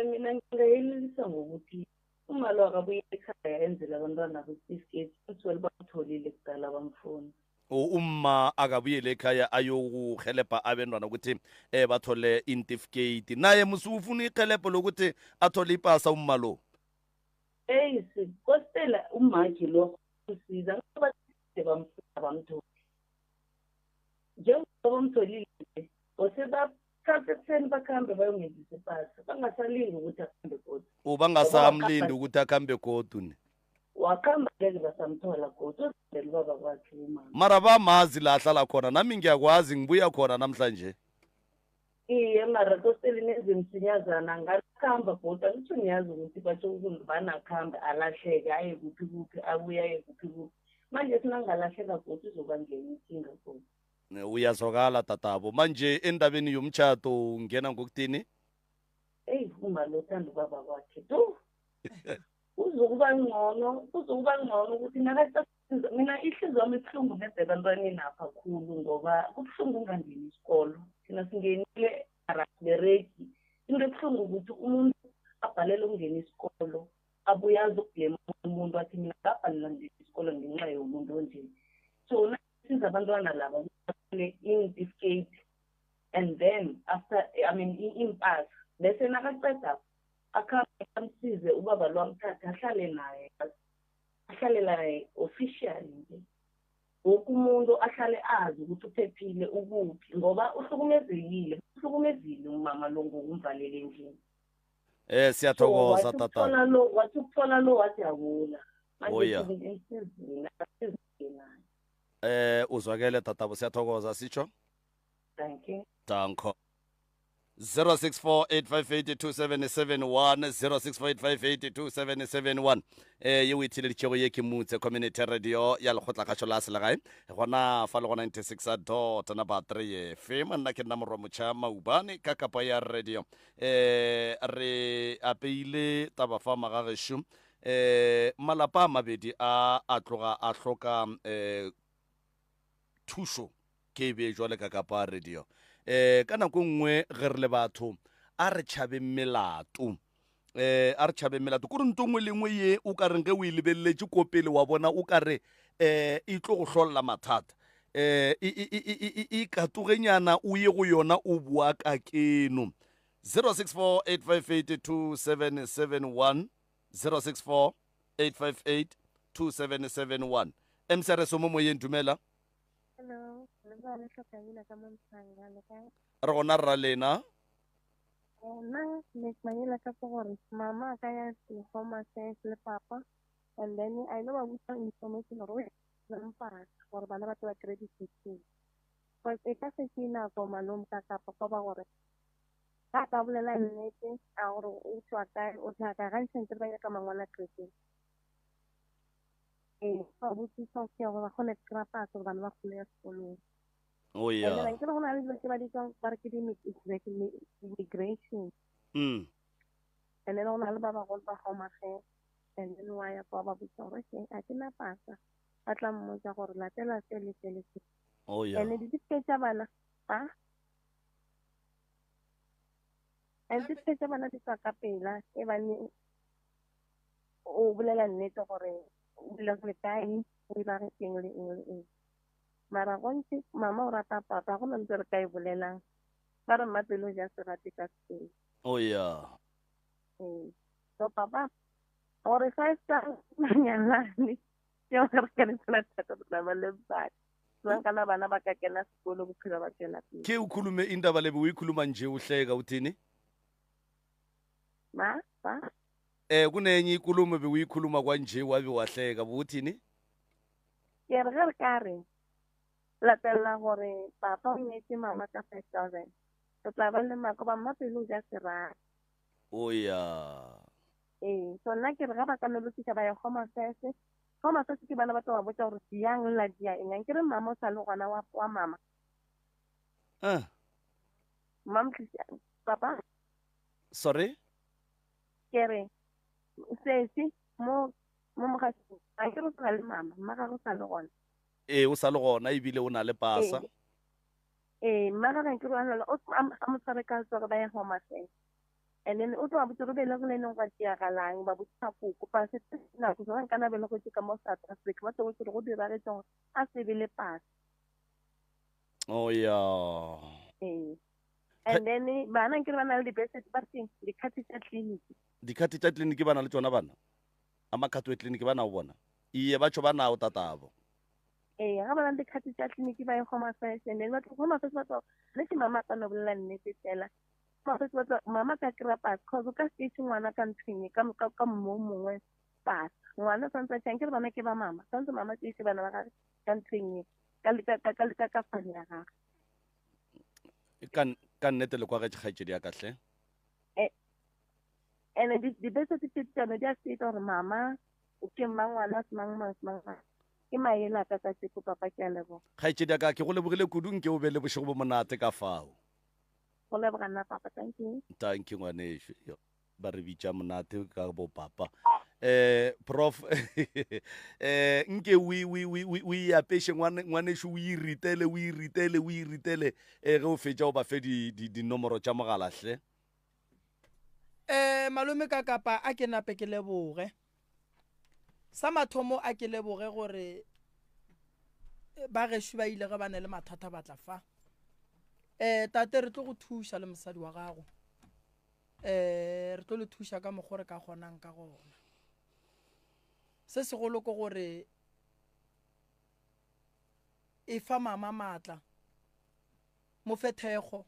Mina ngingayelelisa ngokuthi umalo akabuye ekhaya enzele abantwana besitifiketi, futhi wena bamtholile kudala bamfuna. Umma akabuyele ekhaya ayokuhelebha abentwana ukuthi bathole intifiketi. Naye musufuna ihelebho lokuthi athole ipasa umma lo. Eyi, sikositela umakhi lo usiza ngoba bamfuna bamthole. Njengoba bamtholile nje, osebathatha ekuseni bakhambe bayongenzisa ipasa, bangasalindi ukuthi akhambe godu. Ubangasamlindi ukuthi akhambe godu ne. Wakhamba ngeke basamthola godu, uzivele ubaba kwakhe umama. Mara bamazi la ahlala khona, nami ngiyakwazi, ngibuya khona namhlanje. Iye, mara kosele nenze msinyazana ngakhamba godu, angitsho ngiyazi ukuthi batjho ukuthi banakhambe alahleke aye kuphi kuphi, abuye aye kuphi kuphi. Manje sinangalahleka godu uzoba ngena inkinga godu. Uyazwakala tatabo. Manje endabeni yomtshato ungena ngokuthini? Eyi, umalo uthanda ubaba kwakhe tu. Kuzokuba ngcono, kuzokuba ngcono ukuthi nakaqeda, mina ihliziyo yami ibuhlungu nede ebantwaneni apha khulu, ngoba kubuhlungu ungangeni isikolo. Thina singenile asiberegi. Into ebuhlungu ukuthi umuntu abhalele ukungena isikolo, abuye azokublame umuntu athi mina ngabhalela ngena isikolo ngenxa yomuntu onje. So nasiza abantwana laba bathole i-certificate and then after, I mean, impasa, bese nakaqeda akhambe amsize ubaba lo, amthathe ahlale naye, ahlale naye officially nje. Woke umuntu ahlale azi ukuthi uphephile ukuphi, ngoba uhlukumezekile, uhlukumezile umama lo ngokumvalela endlini. Siyathokoza So, wathi tata. ukuthola lo, wathi ukuthola lo wathi akula. Manje Oh, yeah. emsizini, asizini naye. Uzwakele tatabo, siyathokoza sitsho. Thank you. Danko. 0648582771, 0648582771. Ye o itheleditšego ye ke Motse Community Radio ya lekgotlakgašo la selegae gona fa le go 96 dot number 3 FM. Nna ke nna Morwa Motšha Maubane ka kapa ya radio. Re apeile taba fa magagešo. Malapa a mabedi a a tloga a hloka thušo ke e bee jwale ka kapa radio. Ka nako nngwe ge re le batho a re tšhabeng melato, a re tšhabeng melato kore nto nngwe le nngwe ye o ka reng ge o e lebeleletše ko pele wa bona o ka re e tlo go hlolla mathata, e katogenyana o ye go yona o boa ka keno. 0648582771, 0648582771. MCRS mo moyeng, dumela. Hello, le ba le hloka ina ka mo Mhlanga, le kae? Re gona rra lena. Nna ne ke manyela ka gore mama a ka ya to Home Affairs le papa, and then I know ba botsa information gore o mpaka gore bana ba tle ba kry di-fifteen. Because e ka se ke nako malome ka kapa kwa ba gore ga ka bolela nnete a gore o tswa kae, o tla kae, gantši ntse ba nyaka mangwalo a kerekeng. Ee, ba botsisa ke gore ba kgone go kry-a pasa gore bana ba kgone ya sekolong. Oh, yeah. And then ke go na le dilo tse ba di tswang ba re ke di-immigration. And then go na le ba bagolo ba Home Affairs, and then wa ya kwa ba botsa gore okay, a ke na pasa, ba tla mmotsa gore latela se le se le se. Oh, yeah. And di-certificate tsa bana, ha? And certificate tsa bana di tswa ka pela, e bane o bolela nnete gore o dula go le kae, o ira re eng le eng le eng. Mara gontsi mama o rata papa, go na ntse re ka e bolelang. Ba re mmapelo ja se rate ka sekolo. Oh, yeah. Ee. So papa, gore fa e sa manyalane, ke gore re ka le thata re tla ba le bana. Jwang kana bana ba ka kena sekolo bophelo ba tswela pele. Ke o khulume indaba lebe o ikhuluma nje uhleka uthini? Ma, ba? Kunenye ikulumo bewuyikhuluma kwanje wabe wahleka, buthini? Ke re ge re ka re latella gore papa o nyetse mama ka 5000, re tla ba le mako ba mmapelo o ja serata. Oh, yeah. Ee, so nna ke re ga ba ka no lokisa ba ya Home Affairs, Home Affairs ke bana ba tlo ba botsa gore yang la dia eng. Ankere mama o sa le gona wa wa mama. Ah. Mama papa. Sorry? Ke re sesi mo mo mogaseng ankere o sa le mama, mma gagwe o sa le gona. Ee, o sa le gona ebile o na le pasa. Ee, mma gagwe ankere o na le o a mo tshware ka letsogo ba ye Home Affairs. And then o tlo ba botse gore bele go le neng gwa diragalang, ba botsisa koko pase nako sona nka na bele go ka mo South Africa ba tlo botse gore go diragetse gore a se be le pase. Oh yeah. Ee. And then bana nkere ba na le dibese ba reng dikhathi tsa clinic. Dikhathi tsa clinic ba na le tsona bana? A makhathi we clinic ba na o bona? Iye ba tsho ba nao tatabo. Ee, ga ba na le dikhathi tsa clinic ba ye Home Affairs and then ba tlo Home Affairs ba tlo le ke mama ka no bolela nnete fela. Home Affairs ba tlo mama ka kry-a pass cause o ka se ise ngwana ka nthweng ka ka ka mmo mongwe pass. Ngwana tshwanetse a tšhang ke re bana ke ba mama tshwanetse mama tse bana ba gagwe ka nthweng e ka ka ka ka ka fane ya gagwe. Ka ka nnete le kwa ge kgaetšedi ya ka hle. Eh, and di-birth certificate tsone di a state gore mama o ke mmangwana semang mang semang mang. Ke maele a ka ka seko papa ke a leboga. Kgaetšedi ya ka ke go lebogile kudu nke o be le bošego bo monate ka fao. Go leboga nna papa thank you. Thank you ngwanešu. Ba re bitša monate ka bo papa. Eh prof eh nke o o e apeše ngwanešu o iritele o iritele o iritele eh ge o fetša o ba fe di dinomoro tša mogala hle. Eh malome ka kapa a ke nape ke leboge. Sa mathomo a ke leboge gore ba gešo ba ile ge ba ne le mathata ba tla fa. Eh tate re tlo go thuša le mosadi wa gago. Eh re tlo le thuša ka mokgwa re ka kgonang ka gona. Se segolo ke gore e fa mama maatla mo fe thekgo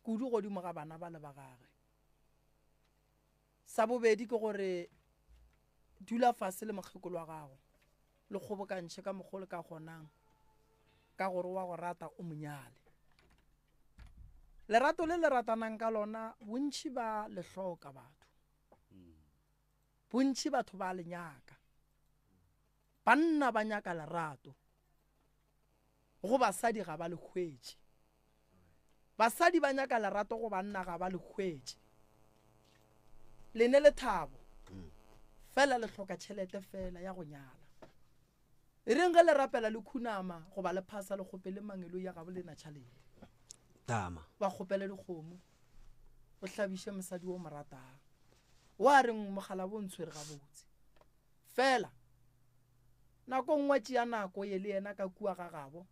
kudu godimo ga bana ba le ba gage. Sa bobedi ke gore dula fase le mokgekolo wa gago le kgobokantšhe ka mokgwa le ka kgonang ka gore wa go rata o monyale. Lerato le le ratanang ka lona bontši ba le hloka batho. Bontši batho ba le nyaka. Banna ba nyaka lerato. Go basadi ga ba le hwetše. Basadi ba nyaka lerato go banna ga ba le hwetše. Lene lethabo fela le hloka tšhelete fela ya go nyala. E reng ge le rapela le khunama goba le phasa le kgopele mangeloi ya gabo lena tšhalete. Tama. Ba kgopele dikgomo. O hlabiše mosadi o mo ratang. Wa reng mogala bo ntshwere gabotse. Fela nako nngwe tšea nako ye le yena ka kua ga gabo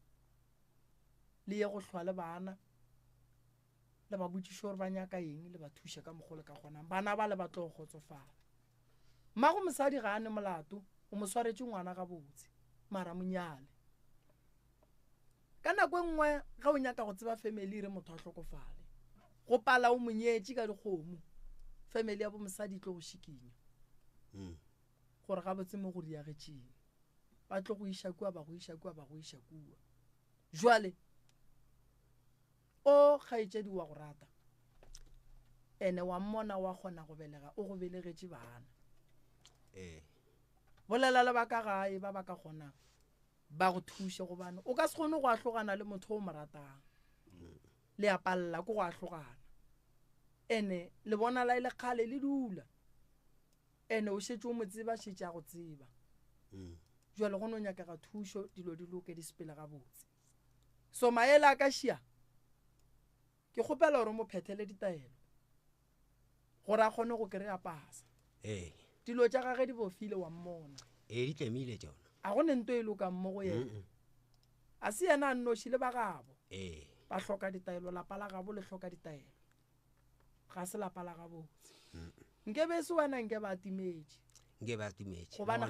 le ye go hlwa le bana le ba botšiše gore ba nyaka eng le ba thuše ka mokgwa le ka kgonang bana ba le ba tlo kgotsofala mmago mosadi ga a ne molato o mo swaretše ngwana gabotse mara monyale ka nako e nngwe ge o nyaka go tseba family e re motho a hlokofale go pala o monyetše ka dikgomo family ya bo mosadi e tlo go šikinya mm. gore gabotse mo go riagetšeng ba tlo go iša kua ba go iša kua ba go iša kua jwale o kgaetšedi wa go rata ene wa mmona wa kgona go belega o go belegetše bana ee bolela le ba ka gae ba ba ka kgonang ba go thuše gobane o ka se kgone go ahlogana le motho o mo ratang le a palela ko go ahlogana ene le bona la e le kgale le dula ene o šetše o mo tseba šetše a go tseba mm. jalo go no nyakega thušo dilo di loke di sepele gabotse so maele a ka šia ke kgopela gore mo phethele ditaelo gore a kgone go kry-a pasa ee dilo tša gage di bofile wa mmona ee di tlemile tšona a go ne nto e lokang mo go yena a se yena a nnoši le ba gabo ee ba hloka ditaelo lapa la gabo le hloka ditaelo ga se lapa la gabotse nke be se wena nke ba timetše nke ba timetše gobane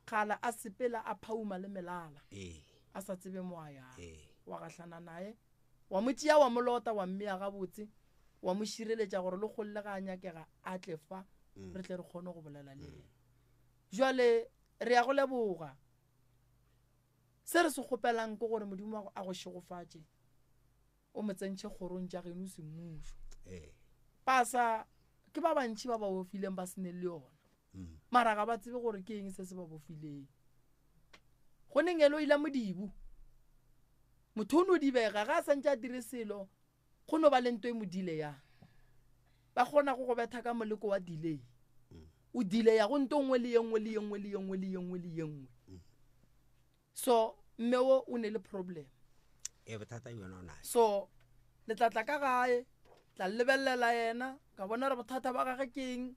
kgala a sepela a phauma le melala ee a sa tsebe mo a yang ee wa gahlana naye wa mo tšea wa mo lota wa mmea gabotse wa mo šireletša gore le kgolle ga a nyakega a tle fa mm. re tle re kgone go bolela le yena jwale re ya go leboga se re se kgopelang ke gore modimo a go šegofatše o mo tsentšhe kgorong tša geno semmušo ee pasa ke ba bantši ba ba ofileng ba se ne le yona. Mara ga ba tsebe gore ke eng se se ba bofileng. Go neng elo ila modibu. Motho o no dibega ga a santse a dire selo go no ba le nto e mo dile ya. Ba kgona go go betha ka moleko wa delay. O delay ya go nto nngwe le ye nngwe le ye nngwe le ye nngwe le ye nngwe le ye nngwe. So mme wo o ne le problem. E bothata yona o nayo. So le tla tla ka gae tla lebelela yena ka bona re bothata ba gage ke eng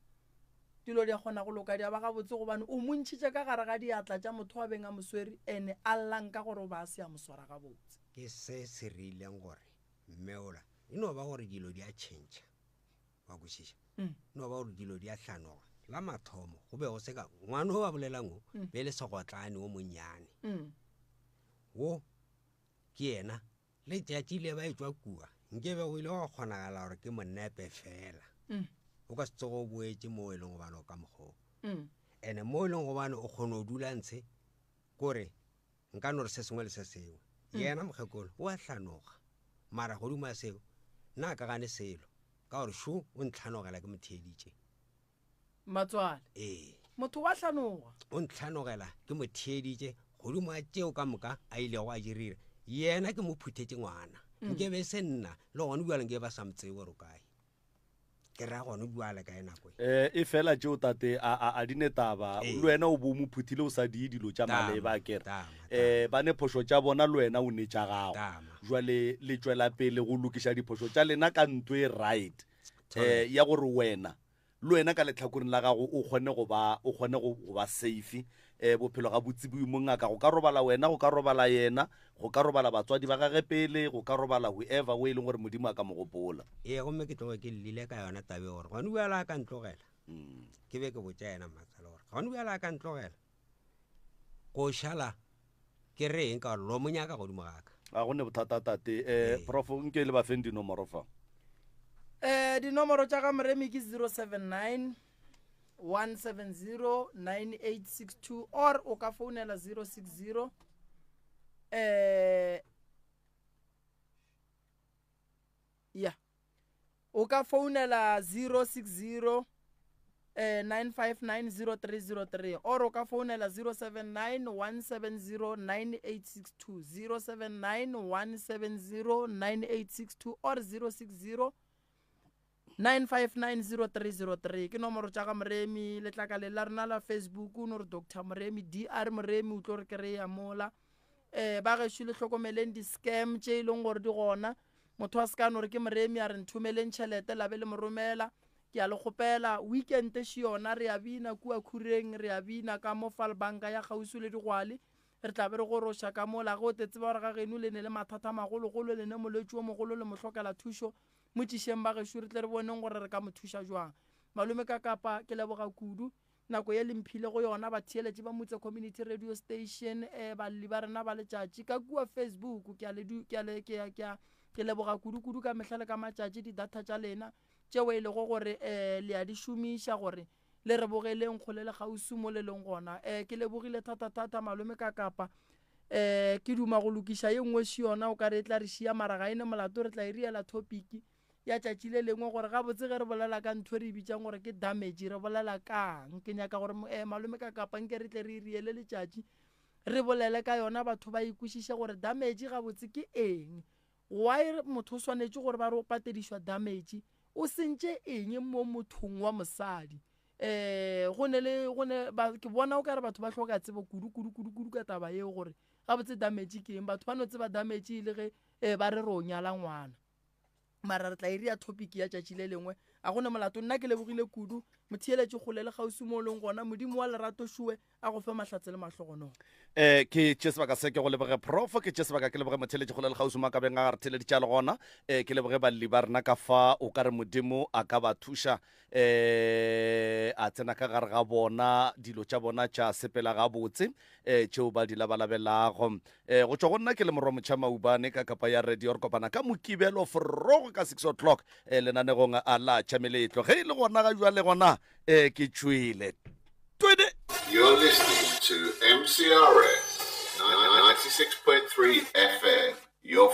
dilo di a kgona go loka di a ba gabotse gobane o mo ntšhitše ka gare ga diatla tša motho wa beng a mo swere ene a llang ka gore o ba a se a mo swara gabotse. Ke se se rileng gore mme ola e no ba gore dilo di a tšhentšha wa kwešiša mm. no ba gore dilo di a hlanoga la mathomo go be go se ka ngwana o ba bolelang o mm. be le segotlane o monnyane mm. wo ke yena letšatši le ba etšwa kua nke be go ile go kgonagala gore ke monepe fela mm. o ka se tsoge o boetše mo e leng gobane o ka mokgoo mm. ene mo e leng gobane o kgone go dula ntshe kore nka no re se sengwe le se sengwe mm. yena mokgekolo o a hlanoga mara godimo a seo nna a ka gane selo ka gore šo o ntlhanogela ke motheeditše matswale ee motho wa hlanoga o ntlhanogela ke mo theeditše godimo a tšeo ka moka a ilego a dirira yena ke mo phuthetše ngwana mm. nke be se nna le gone bjale nke ba sa mo tsebe gore o kae ke ra gone bjale ka e nako e eh, e fela tšeo tate a a a di ne taba le wena o bo mo phuthile o sa die dilo tša maleba kere eh ba ne phošo tša bona le wena o ne tša gago jwale le tšwela pele go lokiša diphošo tša lena ka nto e right eh ya gore wena le wena ka letlhakoreng la gago o kgone go ba o kgone go ba safe eh bophelo ga botsibiwe mo ngaka go ka robala wena go ka robala yena go ka robala batswadi ba gage pele go ka robala whoever o e leng gore modimo a ka mo gopola ee gomme ke tloge ke llile ka yona tabe gore gone bjala a ka ntlogela mm. ke be ke botša yena mmatsala gore gone bjala a ka ntlogela go šala ke reng ka gore lo mo nyaka godimo ga ka a go ne bothata tate um prof nke le ba feng dinomoro fa um dinomoro tša ga moremi ke 079 170 9862 or o ka founela 060 um ya o ka founela 060 eh, 9590303 or o ka founela 079 170 9862 079 170 9862 or 060 9590303 ke nomoro tša ga moremi letlakaleng la rena la facebook o no re dr moremi dr moremi o tlo re kry-a mola um ba gešo le hlokomeleng di-scam tše e leng gore di gona motho a se ka no re ke moremi a re nthomeleng tšhelete la be le mo romela ke a le kgopela weekend še yona re a bina kua khureng re a bina ka mo falbanka ya kgauswi le digwale re tla be re goroša ka mola ge o te tseba gore ga geno le ne le mathata magologolo le ne molwetši o mogolo le mo hlokela thušo mo tšišeng ba gešo re tle re boneng gore re ka mo thuša jwang malome ka kapa ke leboga kudu Nako ye le mphile go yona, batheeletši ba Mutse Community Radio Station, eh, balli ba rena ba letšatši ka kua Facebook, ke a le, ke a le, ke a, ke a, ke leboga kudu-kudu ka mehla le ka matšatši di-data tša lena tšeo e lego gore eh, le a di šomiša gore le re bogeleng kgole le kgauswi mo le leng gona. Eh, ke lebogile thata-thata malome ka kapa. Eh, ke duma go lokiša ye nngwe še yona o ka re e tla re šia mara ga e ne molato re tla e riela topic ya tšatši le lengwe gore gabotse ge re bolela ka ntho e re e bitsang gore ke damage re bolela kang ke nyaka gore eh, malome ka kapa nke re tle re riele letšatši re bolele ka yona batho ba ikwešiše gore damage gabotse ke eng why motho o swanetše gore ba re o patedišwa damage o sentše eng mo mothong wa mosadi um go ne le go ne ba ke bona o ka re batho ba hloka tsebo kudu kudu kudu kudu ka taba yeo gore gabotse damage ke eng batho ba no tseba damage e le ge um ba re re o nyala ngwana mara re tla e ria topic ya tšatši le lengwe a gone molato nna ke lebogile kudu motheeletše kgole le kgauswi mo o leng gona modimo wa lerato šowe a go fe mahlatse le mahlogonolo um ke tše sebaka se ke go leboge profo ke tše sebaka ke leboge motheeletše kgole le kgauswi mo a ka beng a re theeleditše a le gona um ke leboge balli ba rena ka fa o ka re modimo a ka ba thuša um a tsena ka gare ga bona dilo tša bona tša sepela gabotse um tšeo ba di labalabelago um go tšwa go nna ke le morwa motšha maubane ka kapa ya radio re kopana ka mokibelo forogo ka six o'clock um lenanegong a la tša meletlo ge e le gona ga jwale gona um ke tšwele twede You're listening to MCRS 96.3 FM. Your